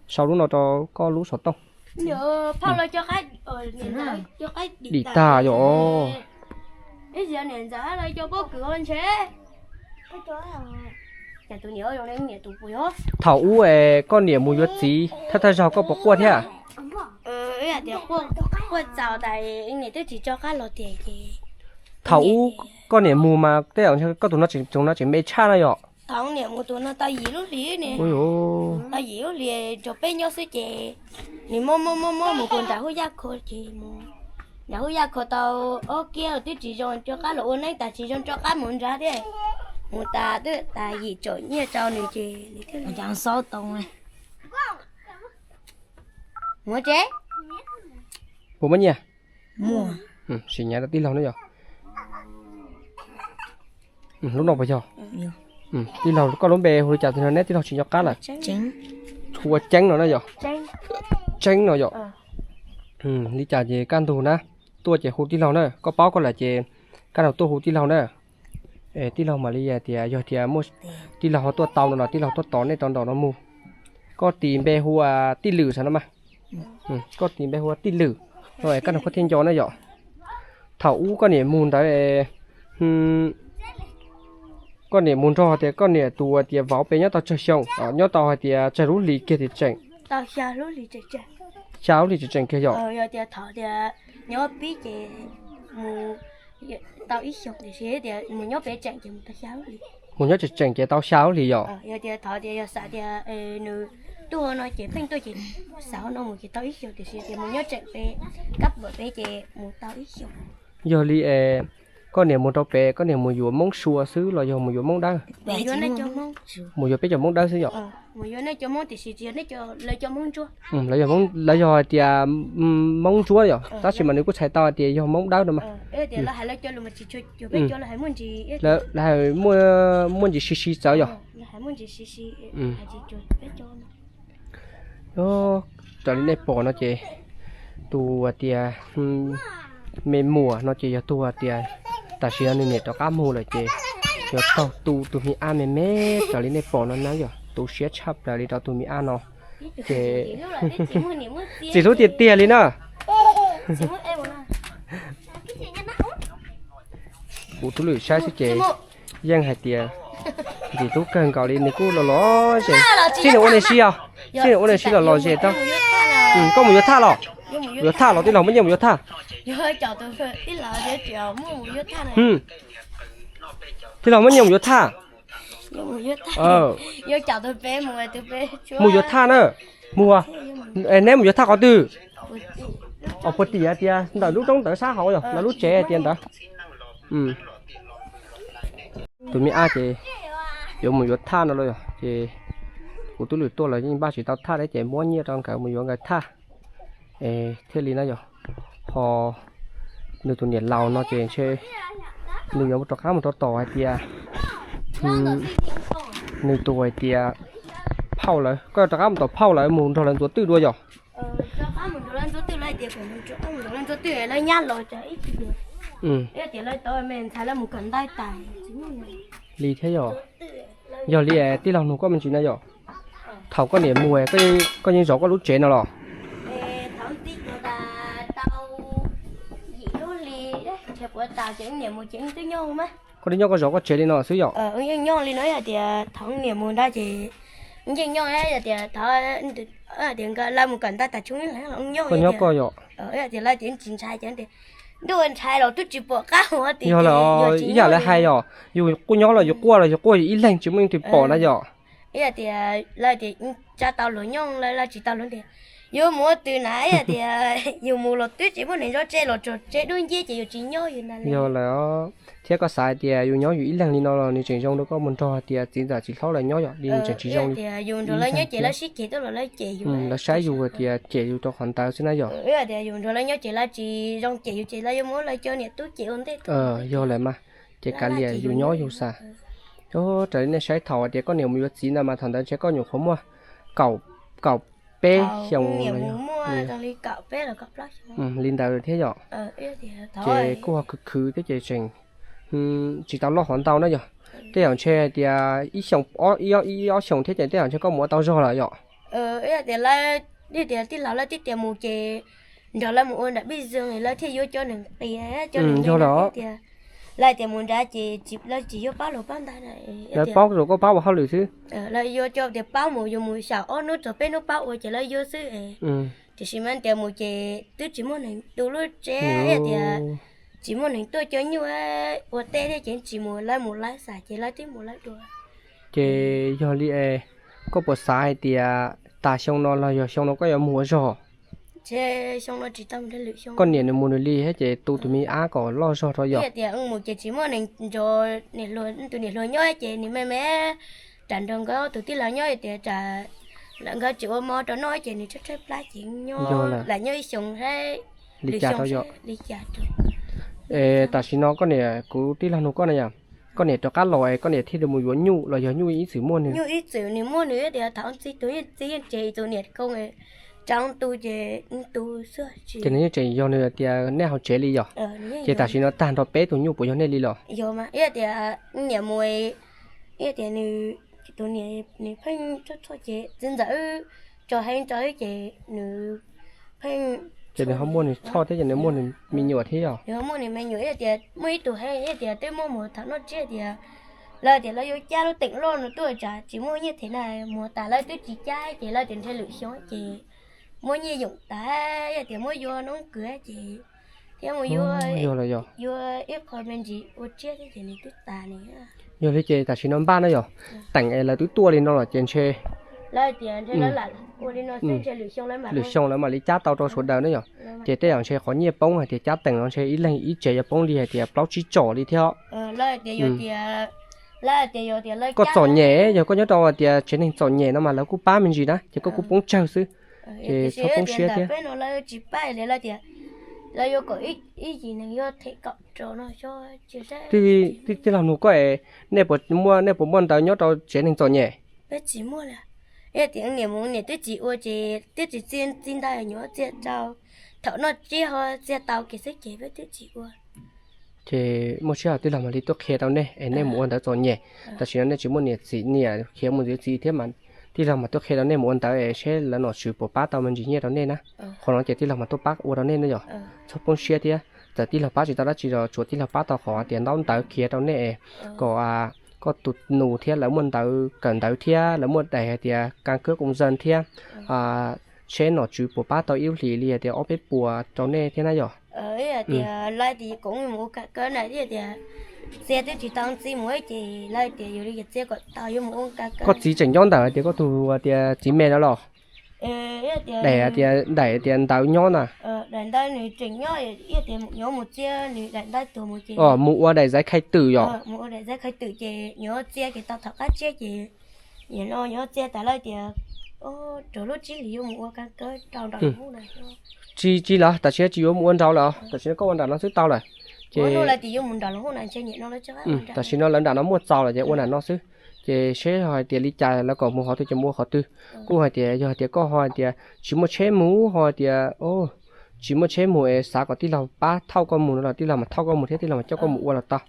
Sau lub no rau koj lub xov tooj. Dim tag yom. Thaum ub es koj niam mus yuav txiv thawj thawj zaug koj puas quaj thiab? Thaum ub koj niam mus mas tej zaum koj tus no tseem me tshaj na yom. Nws muab muab muab muab mus puag nram Hub Yaj Kho ces, nram Hub Yaj Kho tau ob kiab twb tsis zoo, rov qab los ua neeb tas tsis zoo rov qab mus nrad thiab. Mus tas twb tas yim caum nyiaj rau nws ces nws thiaj li xob tau. Mus tsev. Puas muaj nyiaj? Sim nyav rau tij laug na yog. Lub no puas yog? Tij laug, koj lub npe hu li cas no neb tij laug tsis nco qab lawm? Hu ua Ceeb no na yog? Tseeb no yog. Li cas ces kaj ntug na, tuaj ces hu tij laug na, koj paub koj lawm ces kaj ntug tuaj hu tij laug na. Tij laug mam li tias yog tias muaj tij laug ho tuaj tau no los tij laug tuaj tos nej rau ntawm no mus. Koj tis npe hu ua Tij Lwm xav no mas. Koj tis npe hu ua Tij Lwm, kaj ntug koj thiaj nco na yom. Thaum ub koj niam mus ntawd, koj niam mus nrog tias koj niam tus tias vauv pem nyob tau tsawg xyoo, nyob tau hais tias tsawg lub hlis kiag tias tseem? Xya lub hlis tseem kiag yom. Nyob pib ces mus tau ib xyoos tiam sis tias mus nyob pem tseem ces mus tau xya lub hlis. Mus nyob tseem tseem ces tau xya lub hlis yom. Yog tias thov tias yog xav tias nws tuaj no ces pheej tuaj ces xav no mus ces tau ib xyoos tiam sis tias mus nyob tseem pem, kab pem ces mus tau ib xyoos. Yog li es koj niam mus rau pem koj niam mus yuav Hmoob Sua xwb los yog mus yuav Hmoob Dawb? Mus yuav peb cov Hmoob Dawb xwb yom. Mus yuav nej cov Hmoob tiam sis tsis yog nej cov, lawv cov Hmoob Ntsuab. Lawv yog hais tias Hmoob Ntsuab yom, tab sis mas nws kuj txhais tau hais tias yog Hmoob Dawb no mas. Lawv hais muaj ntsis si si txawv yom. Raws li nej pom no ces tus tias me muam no ces yog tus tias tam sim no nws niam rov qab mus lawm ces yuav taug tu tus me ab me me raws li nej pom no na yom, tu siab tshaj plaws li rau tus me ab no. Ces txiv hlub tiag tiag li na. Kuv tub lwm saib xwb ces yeej hais tias ntxim hlub kawg nkaus li, nws kuj los los zem. Xib nws ua nej sib os, xib nws ua nej sib los los zem tau. Koj mus yuav thaj los? Yuav thaj los tij laug muaj nyiaj mus yuav thaj? Tij laug muaj nyiaj mus yuav thaj? Mus yuav thaj na. Mus, neb mus yuav thaj qhov twg? Os, puag tim tias ntawm lub roob ntawd sab hauv yog lawv lub tsev tias ntawd. Tus me ab ces yuav mus yuav thaj no los yog ces kuv tub lwm tuaj los yeej npaj tsis tau thaj thiab ces muab nyiaj rau nkawd mus yuav nkawd thaj thiaj li na yog. Ho nws tus niam laus no ces ntshe nws yuav rov qab mus rau tom hais tias nws tus hais tias phauj lawv, koj rov qab mus tom phauj lawv mus nrog lawv ntxuav twj dua yom. Li thiab yog, yog li tij laug nug koj me ntsis na yom, thaum koj niam mus koj yeej zov koj lub tsev no los? Koj twb nyob koj zov koj tsev li no xwb yom? Yeej nyob li no, yog tias thaum niam mus nrad ces yeej nyob, yog tias tias nkawd lawv mus kawm ntawv tas tshoob los nyob koj yom? Yog tias lawv tias tsis ntshai ces ntuj ntshai los twb tsis pom qab. Yog lawm, ib yam lawv hais yom, yus quaj nyob los yus quaj los yus quaj yus ib leeg tsis muaj leej twg pom na yom. Ib yam tias lawv tias tsa tau luag nyob lawv tsis tau luag tias yus mus ua twg na, ib yam tias yus mus los twb tsis muaj neeg zov tsev los tsuas tsev dub nciab ces yus tsis nyob yus na. Yog lawm, thiab koj xav hais tias yus nyob yus ib leeg li no los nws tseem zoo rau koj mus nrog hais tias txiv ntxawm txiv hlob lawv nyob yom, li nws tseem tsis zoo li. Yus nrog lawv nyob ces lawv sib ceg tuaj los lawv cem yus, lawv saib yus hais tias cem yus rau qhov ntawd xwb na yom. Yus nrog lawv nyob ces lawv tsis zoo cem yus ces lawv yuav muab lawv cov niam tub cem ua ntej. Yog lawm mas, ces kav liam yus nyob yus xav. Raws li nej saib thaum hais tias koj niam mus yuav txiv ntawd mas thaum ntawd ntshe koj nyuam qhuav muaj kaum, kaum peb xyoo li ntawd thiab yom. Ces kuj ho khwv khwv thiab ces tseem tsis tau loj qhov ntau na yom. Tej zaum ntshe hais tias ib xyoos, ib ob xyoos thiab ces tej zaum ntshe koj mus ua tau zog lawm yom. Tias lawv, tias tij laug lawv twb tias mus ces nrog lawv mus ua nram pij zoo lawv thiaj yuav cov neeg qis, cov neeg yog lawm. Lawv tias mus nrad ces lawv tsis yuav pab luag pab ntag. Lawv paub rau koj pab ua hauj lwm xwb. Lawv yuav cov tias pab mus, yuav mus xyaum ob hnub txog peb hnub pab ua ces lawv yuav xwb. Tiam sis mas tias mus ces twb tsis muaj neeg tu lub tsev, tias tsis muaj neeg tuaj cov nyuj ua teb thiab ces tsis mus, lawv mus lawv xav ces lawv twb mus lawv dua. Ces yog li es koj puas xav hais tias tas xyoo no los yog xyoo no koj yuav mus ua zog? Ntshe xyoo no tsis tau mus nrhiav lwm xyoo. Koj niam nws mus nws li thiab ces tu tus me ab kom loj zog rau yom. Tias mus ces tsis muaj neeg nrog, tus niam hluas nyob ces nws me me ram nrog nkawd tus tij laug nyob tias ram lawm nkawd tsis ua mov rau noj ces nws tshaib tshaib plab ces nyob lam nyob ib xyoos thiab li cas rau yom. Li cas rau. Es tam sim no koj niam, kuv tij laug nug koj na yom, koj niam rov qab los es koj niam thiaj li mus yuav nyuj los yog nyuj ib txwm muaj nws? Nyuj ib txwm nws muaj nws tias thaum ntxi tus yeej txiv yeej tseg tus niam koom tsav tu ces tu xwb. Ces nws yeej tseem yog nws tias nej hauv tsev li yom? Ces tam sim no tag nrho peb tus nyuj puas yog nej li los? Yog mas, ib tias niam mus, ib tias nws, tus niam nws pheej txhoj txhoj ces txiv ntxawm tso heev tso ces nws pheej, ces nws ho muaj nws txhoj thiab ces nws muaj nws me nyuam thiab yom? Nws ho muaj nws me nyuam, ib tias muaj ib tug heev, ib tias twb muaj mus thaum noj tsiab tias lawv tias lawv yuav cab lub teem loj no tuaj tsam tsis muaj nyiaj them na, mus tas lawv twb tsis cab ces lawv tias nrhiav lwm xyoo ces muaj nyiaj yoom tas, ib tias muab yuav noob kws ces thiab mus yuav, yuav ib qho me ntsis ua tsiab thiab ces nws twb tas nws. Yog li ces tam sim no npaj na yom, teem es lawv twb tuaj li no los ces ntshe lawv tias lwm xyoo lawv mam li cab tau rau sawv daws na yom. Ces tej zaum ntshe qhov nyiaj poob hais tias cab teem no ntshe ib leeg ib tsev yuav poob li hais tias plaub tsib tsom li thiab. Koj txom nyem, yog koj nyob rau hais tias tsev neeg txom nyem no mas lawv kuj pab me ntsis na ces koj kuj poob tsawg xwb. Ces txhob poob siab thiab. Tij laug nug koj es nej puas muaj, nej puas muaj ntawv nyob rau tsev neeg txom nyem? Peb tsis muaj li. Ib tias niam mus niam twb tsis ua ces twb tsis txi ntawv nyuam txiag rau, thaum noj tsiab ho txiag tau kiag xwb ces peb twb tsis ua. Ces muaj sij hawm tij laug mam li tuaj qhia rau nej es nej mus ua ntawv txom nyem. Tam sim no nej tsis muaj niam txiv, niam khiav mus yuav txiv thiab mas tij laug mam tuaj qhia rau nej mus ua ntawv es seb lawv nom tswv puas pab tau me ntsis nyiaj rau nej na. Qhov no ces tij laug mam tuaj pab ua rau nej na yom. Txhob poob siab thiab, txawm tij laug pab tsis tau dab tsi los tsuav tij laug pab tau qhov tias ntaub ntawv khiav rau nej es kom koj tus nus thiab lawv muaj ntawv kawm ntawv thiab lawv muaj daim hais tias kas kab koom zaj thiab, seb nom tswv puas pab tau ib lub hlis li hais tias ob peb puas rau nej thiab na yom. Tias lawv tias kom mus ua kas kab na, tias txiag twb tsis tau ntxi mus ces lawv tias yog li ces txiag kom tau yuav mus ua kas kab. Koj txiv tseem nyob ntawm hais tias koj tus tias txiv me no los? Daim tias, daim tias ntawv nyob na. Daim ntawv nws tseem nyob, ib tias nyuam mus txiag nws daim ntawv tuag mus ces mus ua daim zaiv khai twm yom. Mus ua daim zaiv khai twm ces nyuam txiag ces tau thaum qab tsiab ces nim no nyuam txiag tas lawv tias rau lub tsib hlis yuav mus ua kas kab rau nram lub hub na. Tsis, tsis lawm, tam sim no tsis yuav mus ua nraud lawm, tam sim no koj ua nram no xwb tau lawm. Ces tam sim no lawv nram no muaj txaus lawm ces ua nram no xwb. Ces seb ho hais tias li cas lawv kom mus qhov twg ces mus ua qhov twg. Kuj hais tias yog hais tias koj ho hais tias tsis muaj tsheb mus ho hais tias tsis muaj tsheb mus es xav kom tij laug pab thauj koj mus no los tij laug mam thauj koj mus thiab tij laug mam coj koj mus ua los tau.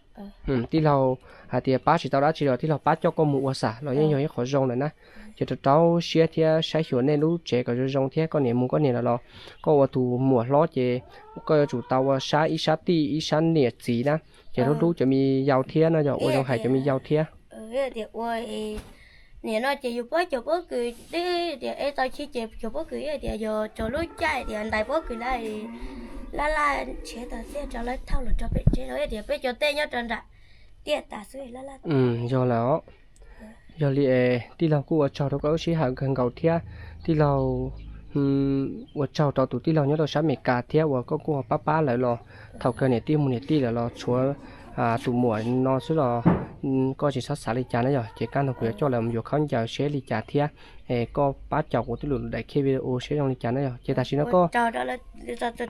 Tij laug hais tias pab tsis tau dab tsi los tij laug pab coj koj mus ua xam los yeej yog ib qho zoo lawm na. Ces rau rau siab thiab saib xyuas nej lub tsev kom zoo zoo thiab koj niam mus koj niam los los koj ua tus muam hlob ces koj yuav tsum tau ua sab ib sab tij ib sab niam txiv na. Ces hlub hlub cov me yau thiab no yog ua zoo hais cov me yau thiab. Tias ua nim no ces yus paub cov pob kws twb tias es tau khi ces cov pob kws ib tias yog tsaus lub caij tias ntais pob kws lawm, laj laj nrhiav tau txiaj rau lawv thauj los rau pem tsev los ib tias peb cov tej nyob rau nram tiaj tas xwb laj laj. Yog lawm os. Yog li es tij laug kuj ua tsaug rau koj lub sij hawm kawg nkaus thiab tij laug ua tsaug rau tus tij laug nyob rau sab Amelikas thiab uas koj kuj ho pab pab lawv los thaum kawg niam tij mus niam tij lawm los tshuav tus muam no xwb los koj tsis txhob xav li cas na yog ces kaj ntug kuv yuav coj lawv mus yuav khaub ncaws seb li cas thiab es koj pab caum kuv tij laug daim khiaj video seb zoo li cas na yog ces tam sim no koj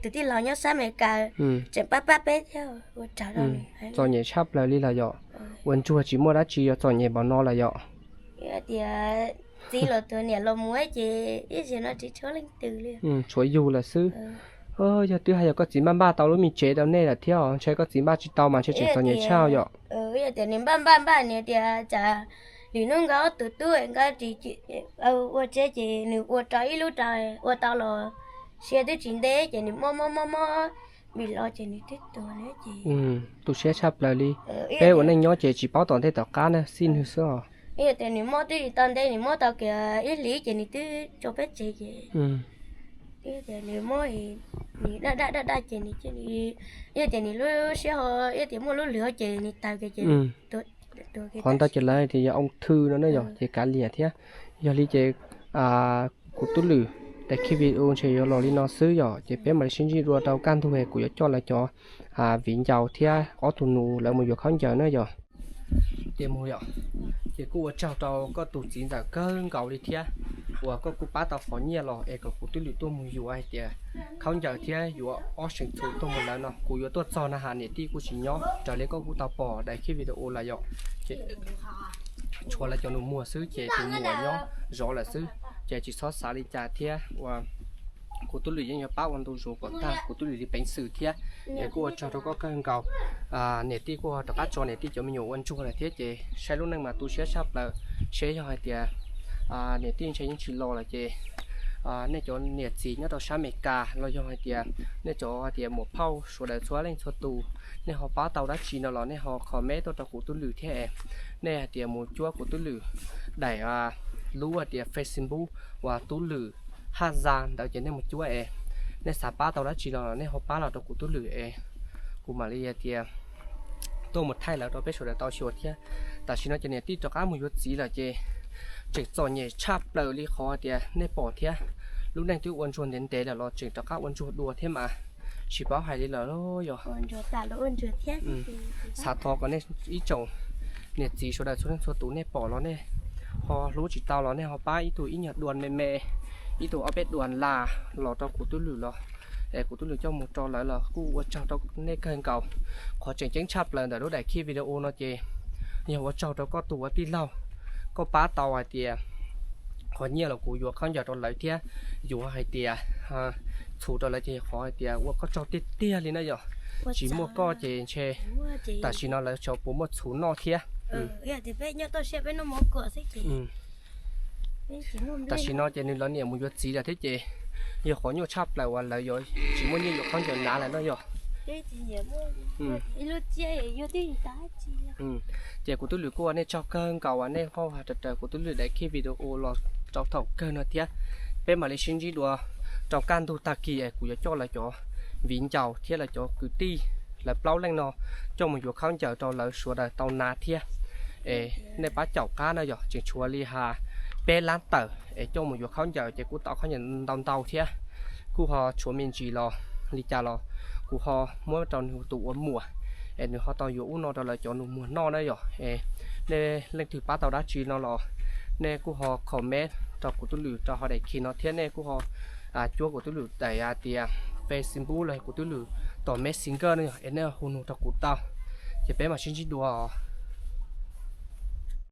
tus tij laug nyob sab Amelikas tseem pab pab peb thiab. Txom nyem tshaj plaws li los yom. Ua ntsuag tsis muaj dab tsi yuav txom nyem npaum no lawm yom. Tias txiv los tus niam los mus ces ib zaug no tsis tshuav leej twg li. Tshuav yus lawm xwb. Yog twb hais yog koj txiv npaj npaj tau lub me tsev rau nej lawm thiab os, ntshe koj txiv npaj tsis tau mas ntshe tseem txom nyem tshaj yom. Tias nws npaj npaj npaj nws tias tsam lwm hnub nkawd ob tug tub nkawd ua tsev ces nws ua rau ib lub rau ua tau los sia twb tsis ntev ces nws mob mob mob mob vim los ces nws twb tuag na ces. Tu siab tshaj plaws li. Peb ua neej nyob ces tsis paub tom ntej tom qab na xij nwg xwb os. Ib tias nws mob twb tsis tau ntev, nws mob tau kiag ib hlis ces nws twb tso peb tsev ces. Ib tias nws mob, nws daj daj daj daj ces nws cia li, ib tias nws lub siab ho ib tias muaj lub lwg ho ces nws tawg kiag ces. Qhov ntawd ces lawv tias yog ung thư no na yog ces kav liam thiab. Yog li ces kuv tub lwm, Daim clip video ntshe yuav los li no xwb yom, ces peb mam li sib ntsib dua rau kaj ntug kuv yuav coj lawv cov viv ncaus thiab ob tug nus lawv mus yuav khaub ncaws na yom. Ces mus yom, ces kuj ua tsaug rau koj tus txiv ntxawm kawg nkaus li thiab uas koj kuj pab tau qhov nyiaj los es kom kuv twb lwm tuaj mus yuav hais tias khaub ncaws thiab yuav ob seem txhuv tuaj mus lawv no. Kuv yuav tuaj txog na has niam tij kuj tsis nyob raws li koj kuj tau pom daim clip video lawm yom. Ces tshuav lawv cov nus muag xwb ces tus muam nyob zov lawm xwb, ces tsis txhob xav li cas thiab uas kuv tub lwm yeej yuav pab ua ntu zus kom tag kuv tub lwm li peev xwm thiab. Es kuj ua tsaug rau koj kawg nkaus. Niam tij kuj rov qab tso niam tij cov me nyuam ua ntsuag lawm thiab ces saib lub neej mas tu siab tshaj plaws. Seb yog hais tias niam tij ntshe yeej tsis los lawm ces nej cov niam txiv nyob rau sab Amelikas los yog hais tias nej cov hais tias muam phauj sawv daws txhua leej txhua tus, nej ho pab tau dab tsi no los nej ho comment tuaj rau kuv tub lwm thiab es nej hais tias mus cuab kuv tub lwm daim lub hais tias Facebook uas tub lwm Haj Za ntawd ces nej mus cuab es nej xav pab tau dab tsi no los nej ho pab los rau kuv tub lwm es kuv mam li hais tias tuaj mus thaij lawv rau peb sawv daws tau xyuas thiab. Tam sim no ces niam tij rov qab mus yuav txiv lawm ces tseem txom nyem tshaj plaws li qhov hais tias nej pom thiab. Lub neej twb ua ntsuag ntev ntev lawm los tseem rov qab ua ntsuag dua thiab mas tsis paub hais li lawm yog. Xav thov kom nej ib tsoom niam txiv sawv daws txhua leej txhua tus nej pom los nej ho hlub tsis tau los nej ho pab ib tug ib nyuag dua me me, ib tug ob peb dua las los rau kuv tub lwm los es kuv tub lwm coj mus rau lawv los kuj ua tsaug rau nej kawg nkaus. Qhov tseem ceeb tshaj plaws ntawm lub daim clip video no ces yog ua tsaug rau koj tus ua tij laug, koj pab tau hais tias qhov nyiaj los kuv yuav khaub ncaws rau lawv thiab yuav hais tias txhuv rau lawv ces qhov hais tias ua koj tsaug tiag tiag li na yom. Tsis muaj koj ces ntshe tam sim no lawv tsis puas muaj txhuv noj thiab. Tam sim no ces nws lawv niam mus yuav txiv lawm thiab ces yog qhov nyuaj tshaj plaws uas lawv yuav tsis muaj nyiaj yuav khaub ncaws hnav lawm no yog. Ces kuv tub lwm kuj ua nej tsaug kawg nkaus uas nej ho hais raws kuv tub lwm daim clip video los rau thaum kawg no thiab. Peb mam li sib ntsib dua rau kaj ntug tag kis es kuv yuav coj lawv cov viv ncaus thiab lawv cov kwv tij, lawv plaub leej no coj mus yuav khaub ncaws rau lawv sawv daws tau hnav thiab. Es nej pab caum qab na yog tseem tshuav li has peb lab tawm es coj mus yuav khaub ncaws ces kuj tau khaub ncaws ntau ntau thiab. Kuj ho tshuav me ntsis los li cas los kuv ho muab rau nws tus ua muam es nws ho tau yuav ub no rau lawv cov nus muag noj na yom. Es nej leej twg pab tau dab tsi no los nej kuj ho comment rau kuv tub lwm rau hauv daim clip no thiab nej kuj ho cuab kuv tub lwm daim hais tias Facebook los kuv tub lwm tom Messenger no yog es nej hu nug rau kuv tau. Ces peb mam sib ntsib dua.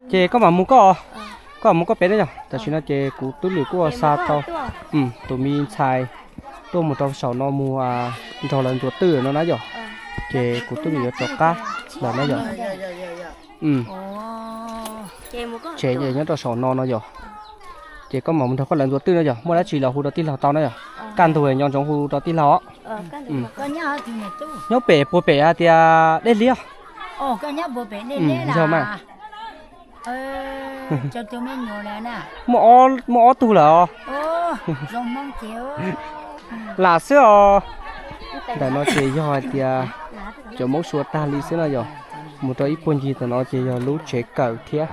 Ces koj mam mus koj, koj mam mus koj pem na yog. Tam sim no ces kuv tub lwm kuj xa tau tus me ntxhais tuaj mus rau saum no mus nrog lawv ntxuav twj no na yog. Ces kuv tub lwm yuav rov qab lawm na yog. Tsev ces nyob rau saum no no yog. Ces koj mam mus nrog koj lawv ntxuav twj no yog, muaj dab tsi los hu rau tij laug tau na yog. Kaj ntug nco ntsoov hu rau tij laug os. Nyob pem puag pem hais tias dej liab. Yog mas. Muaj ob tug lawm os. Lam xwb os. Ntawm no ces yog hais tias cov Hmoob Suav tag li xwb no yog. Mus rau ib puag ncig tom no ces yog lub tsev kawm thiab.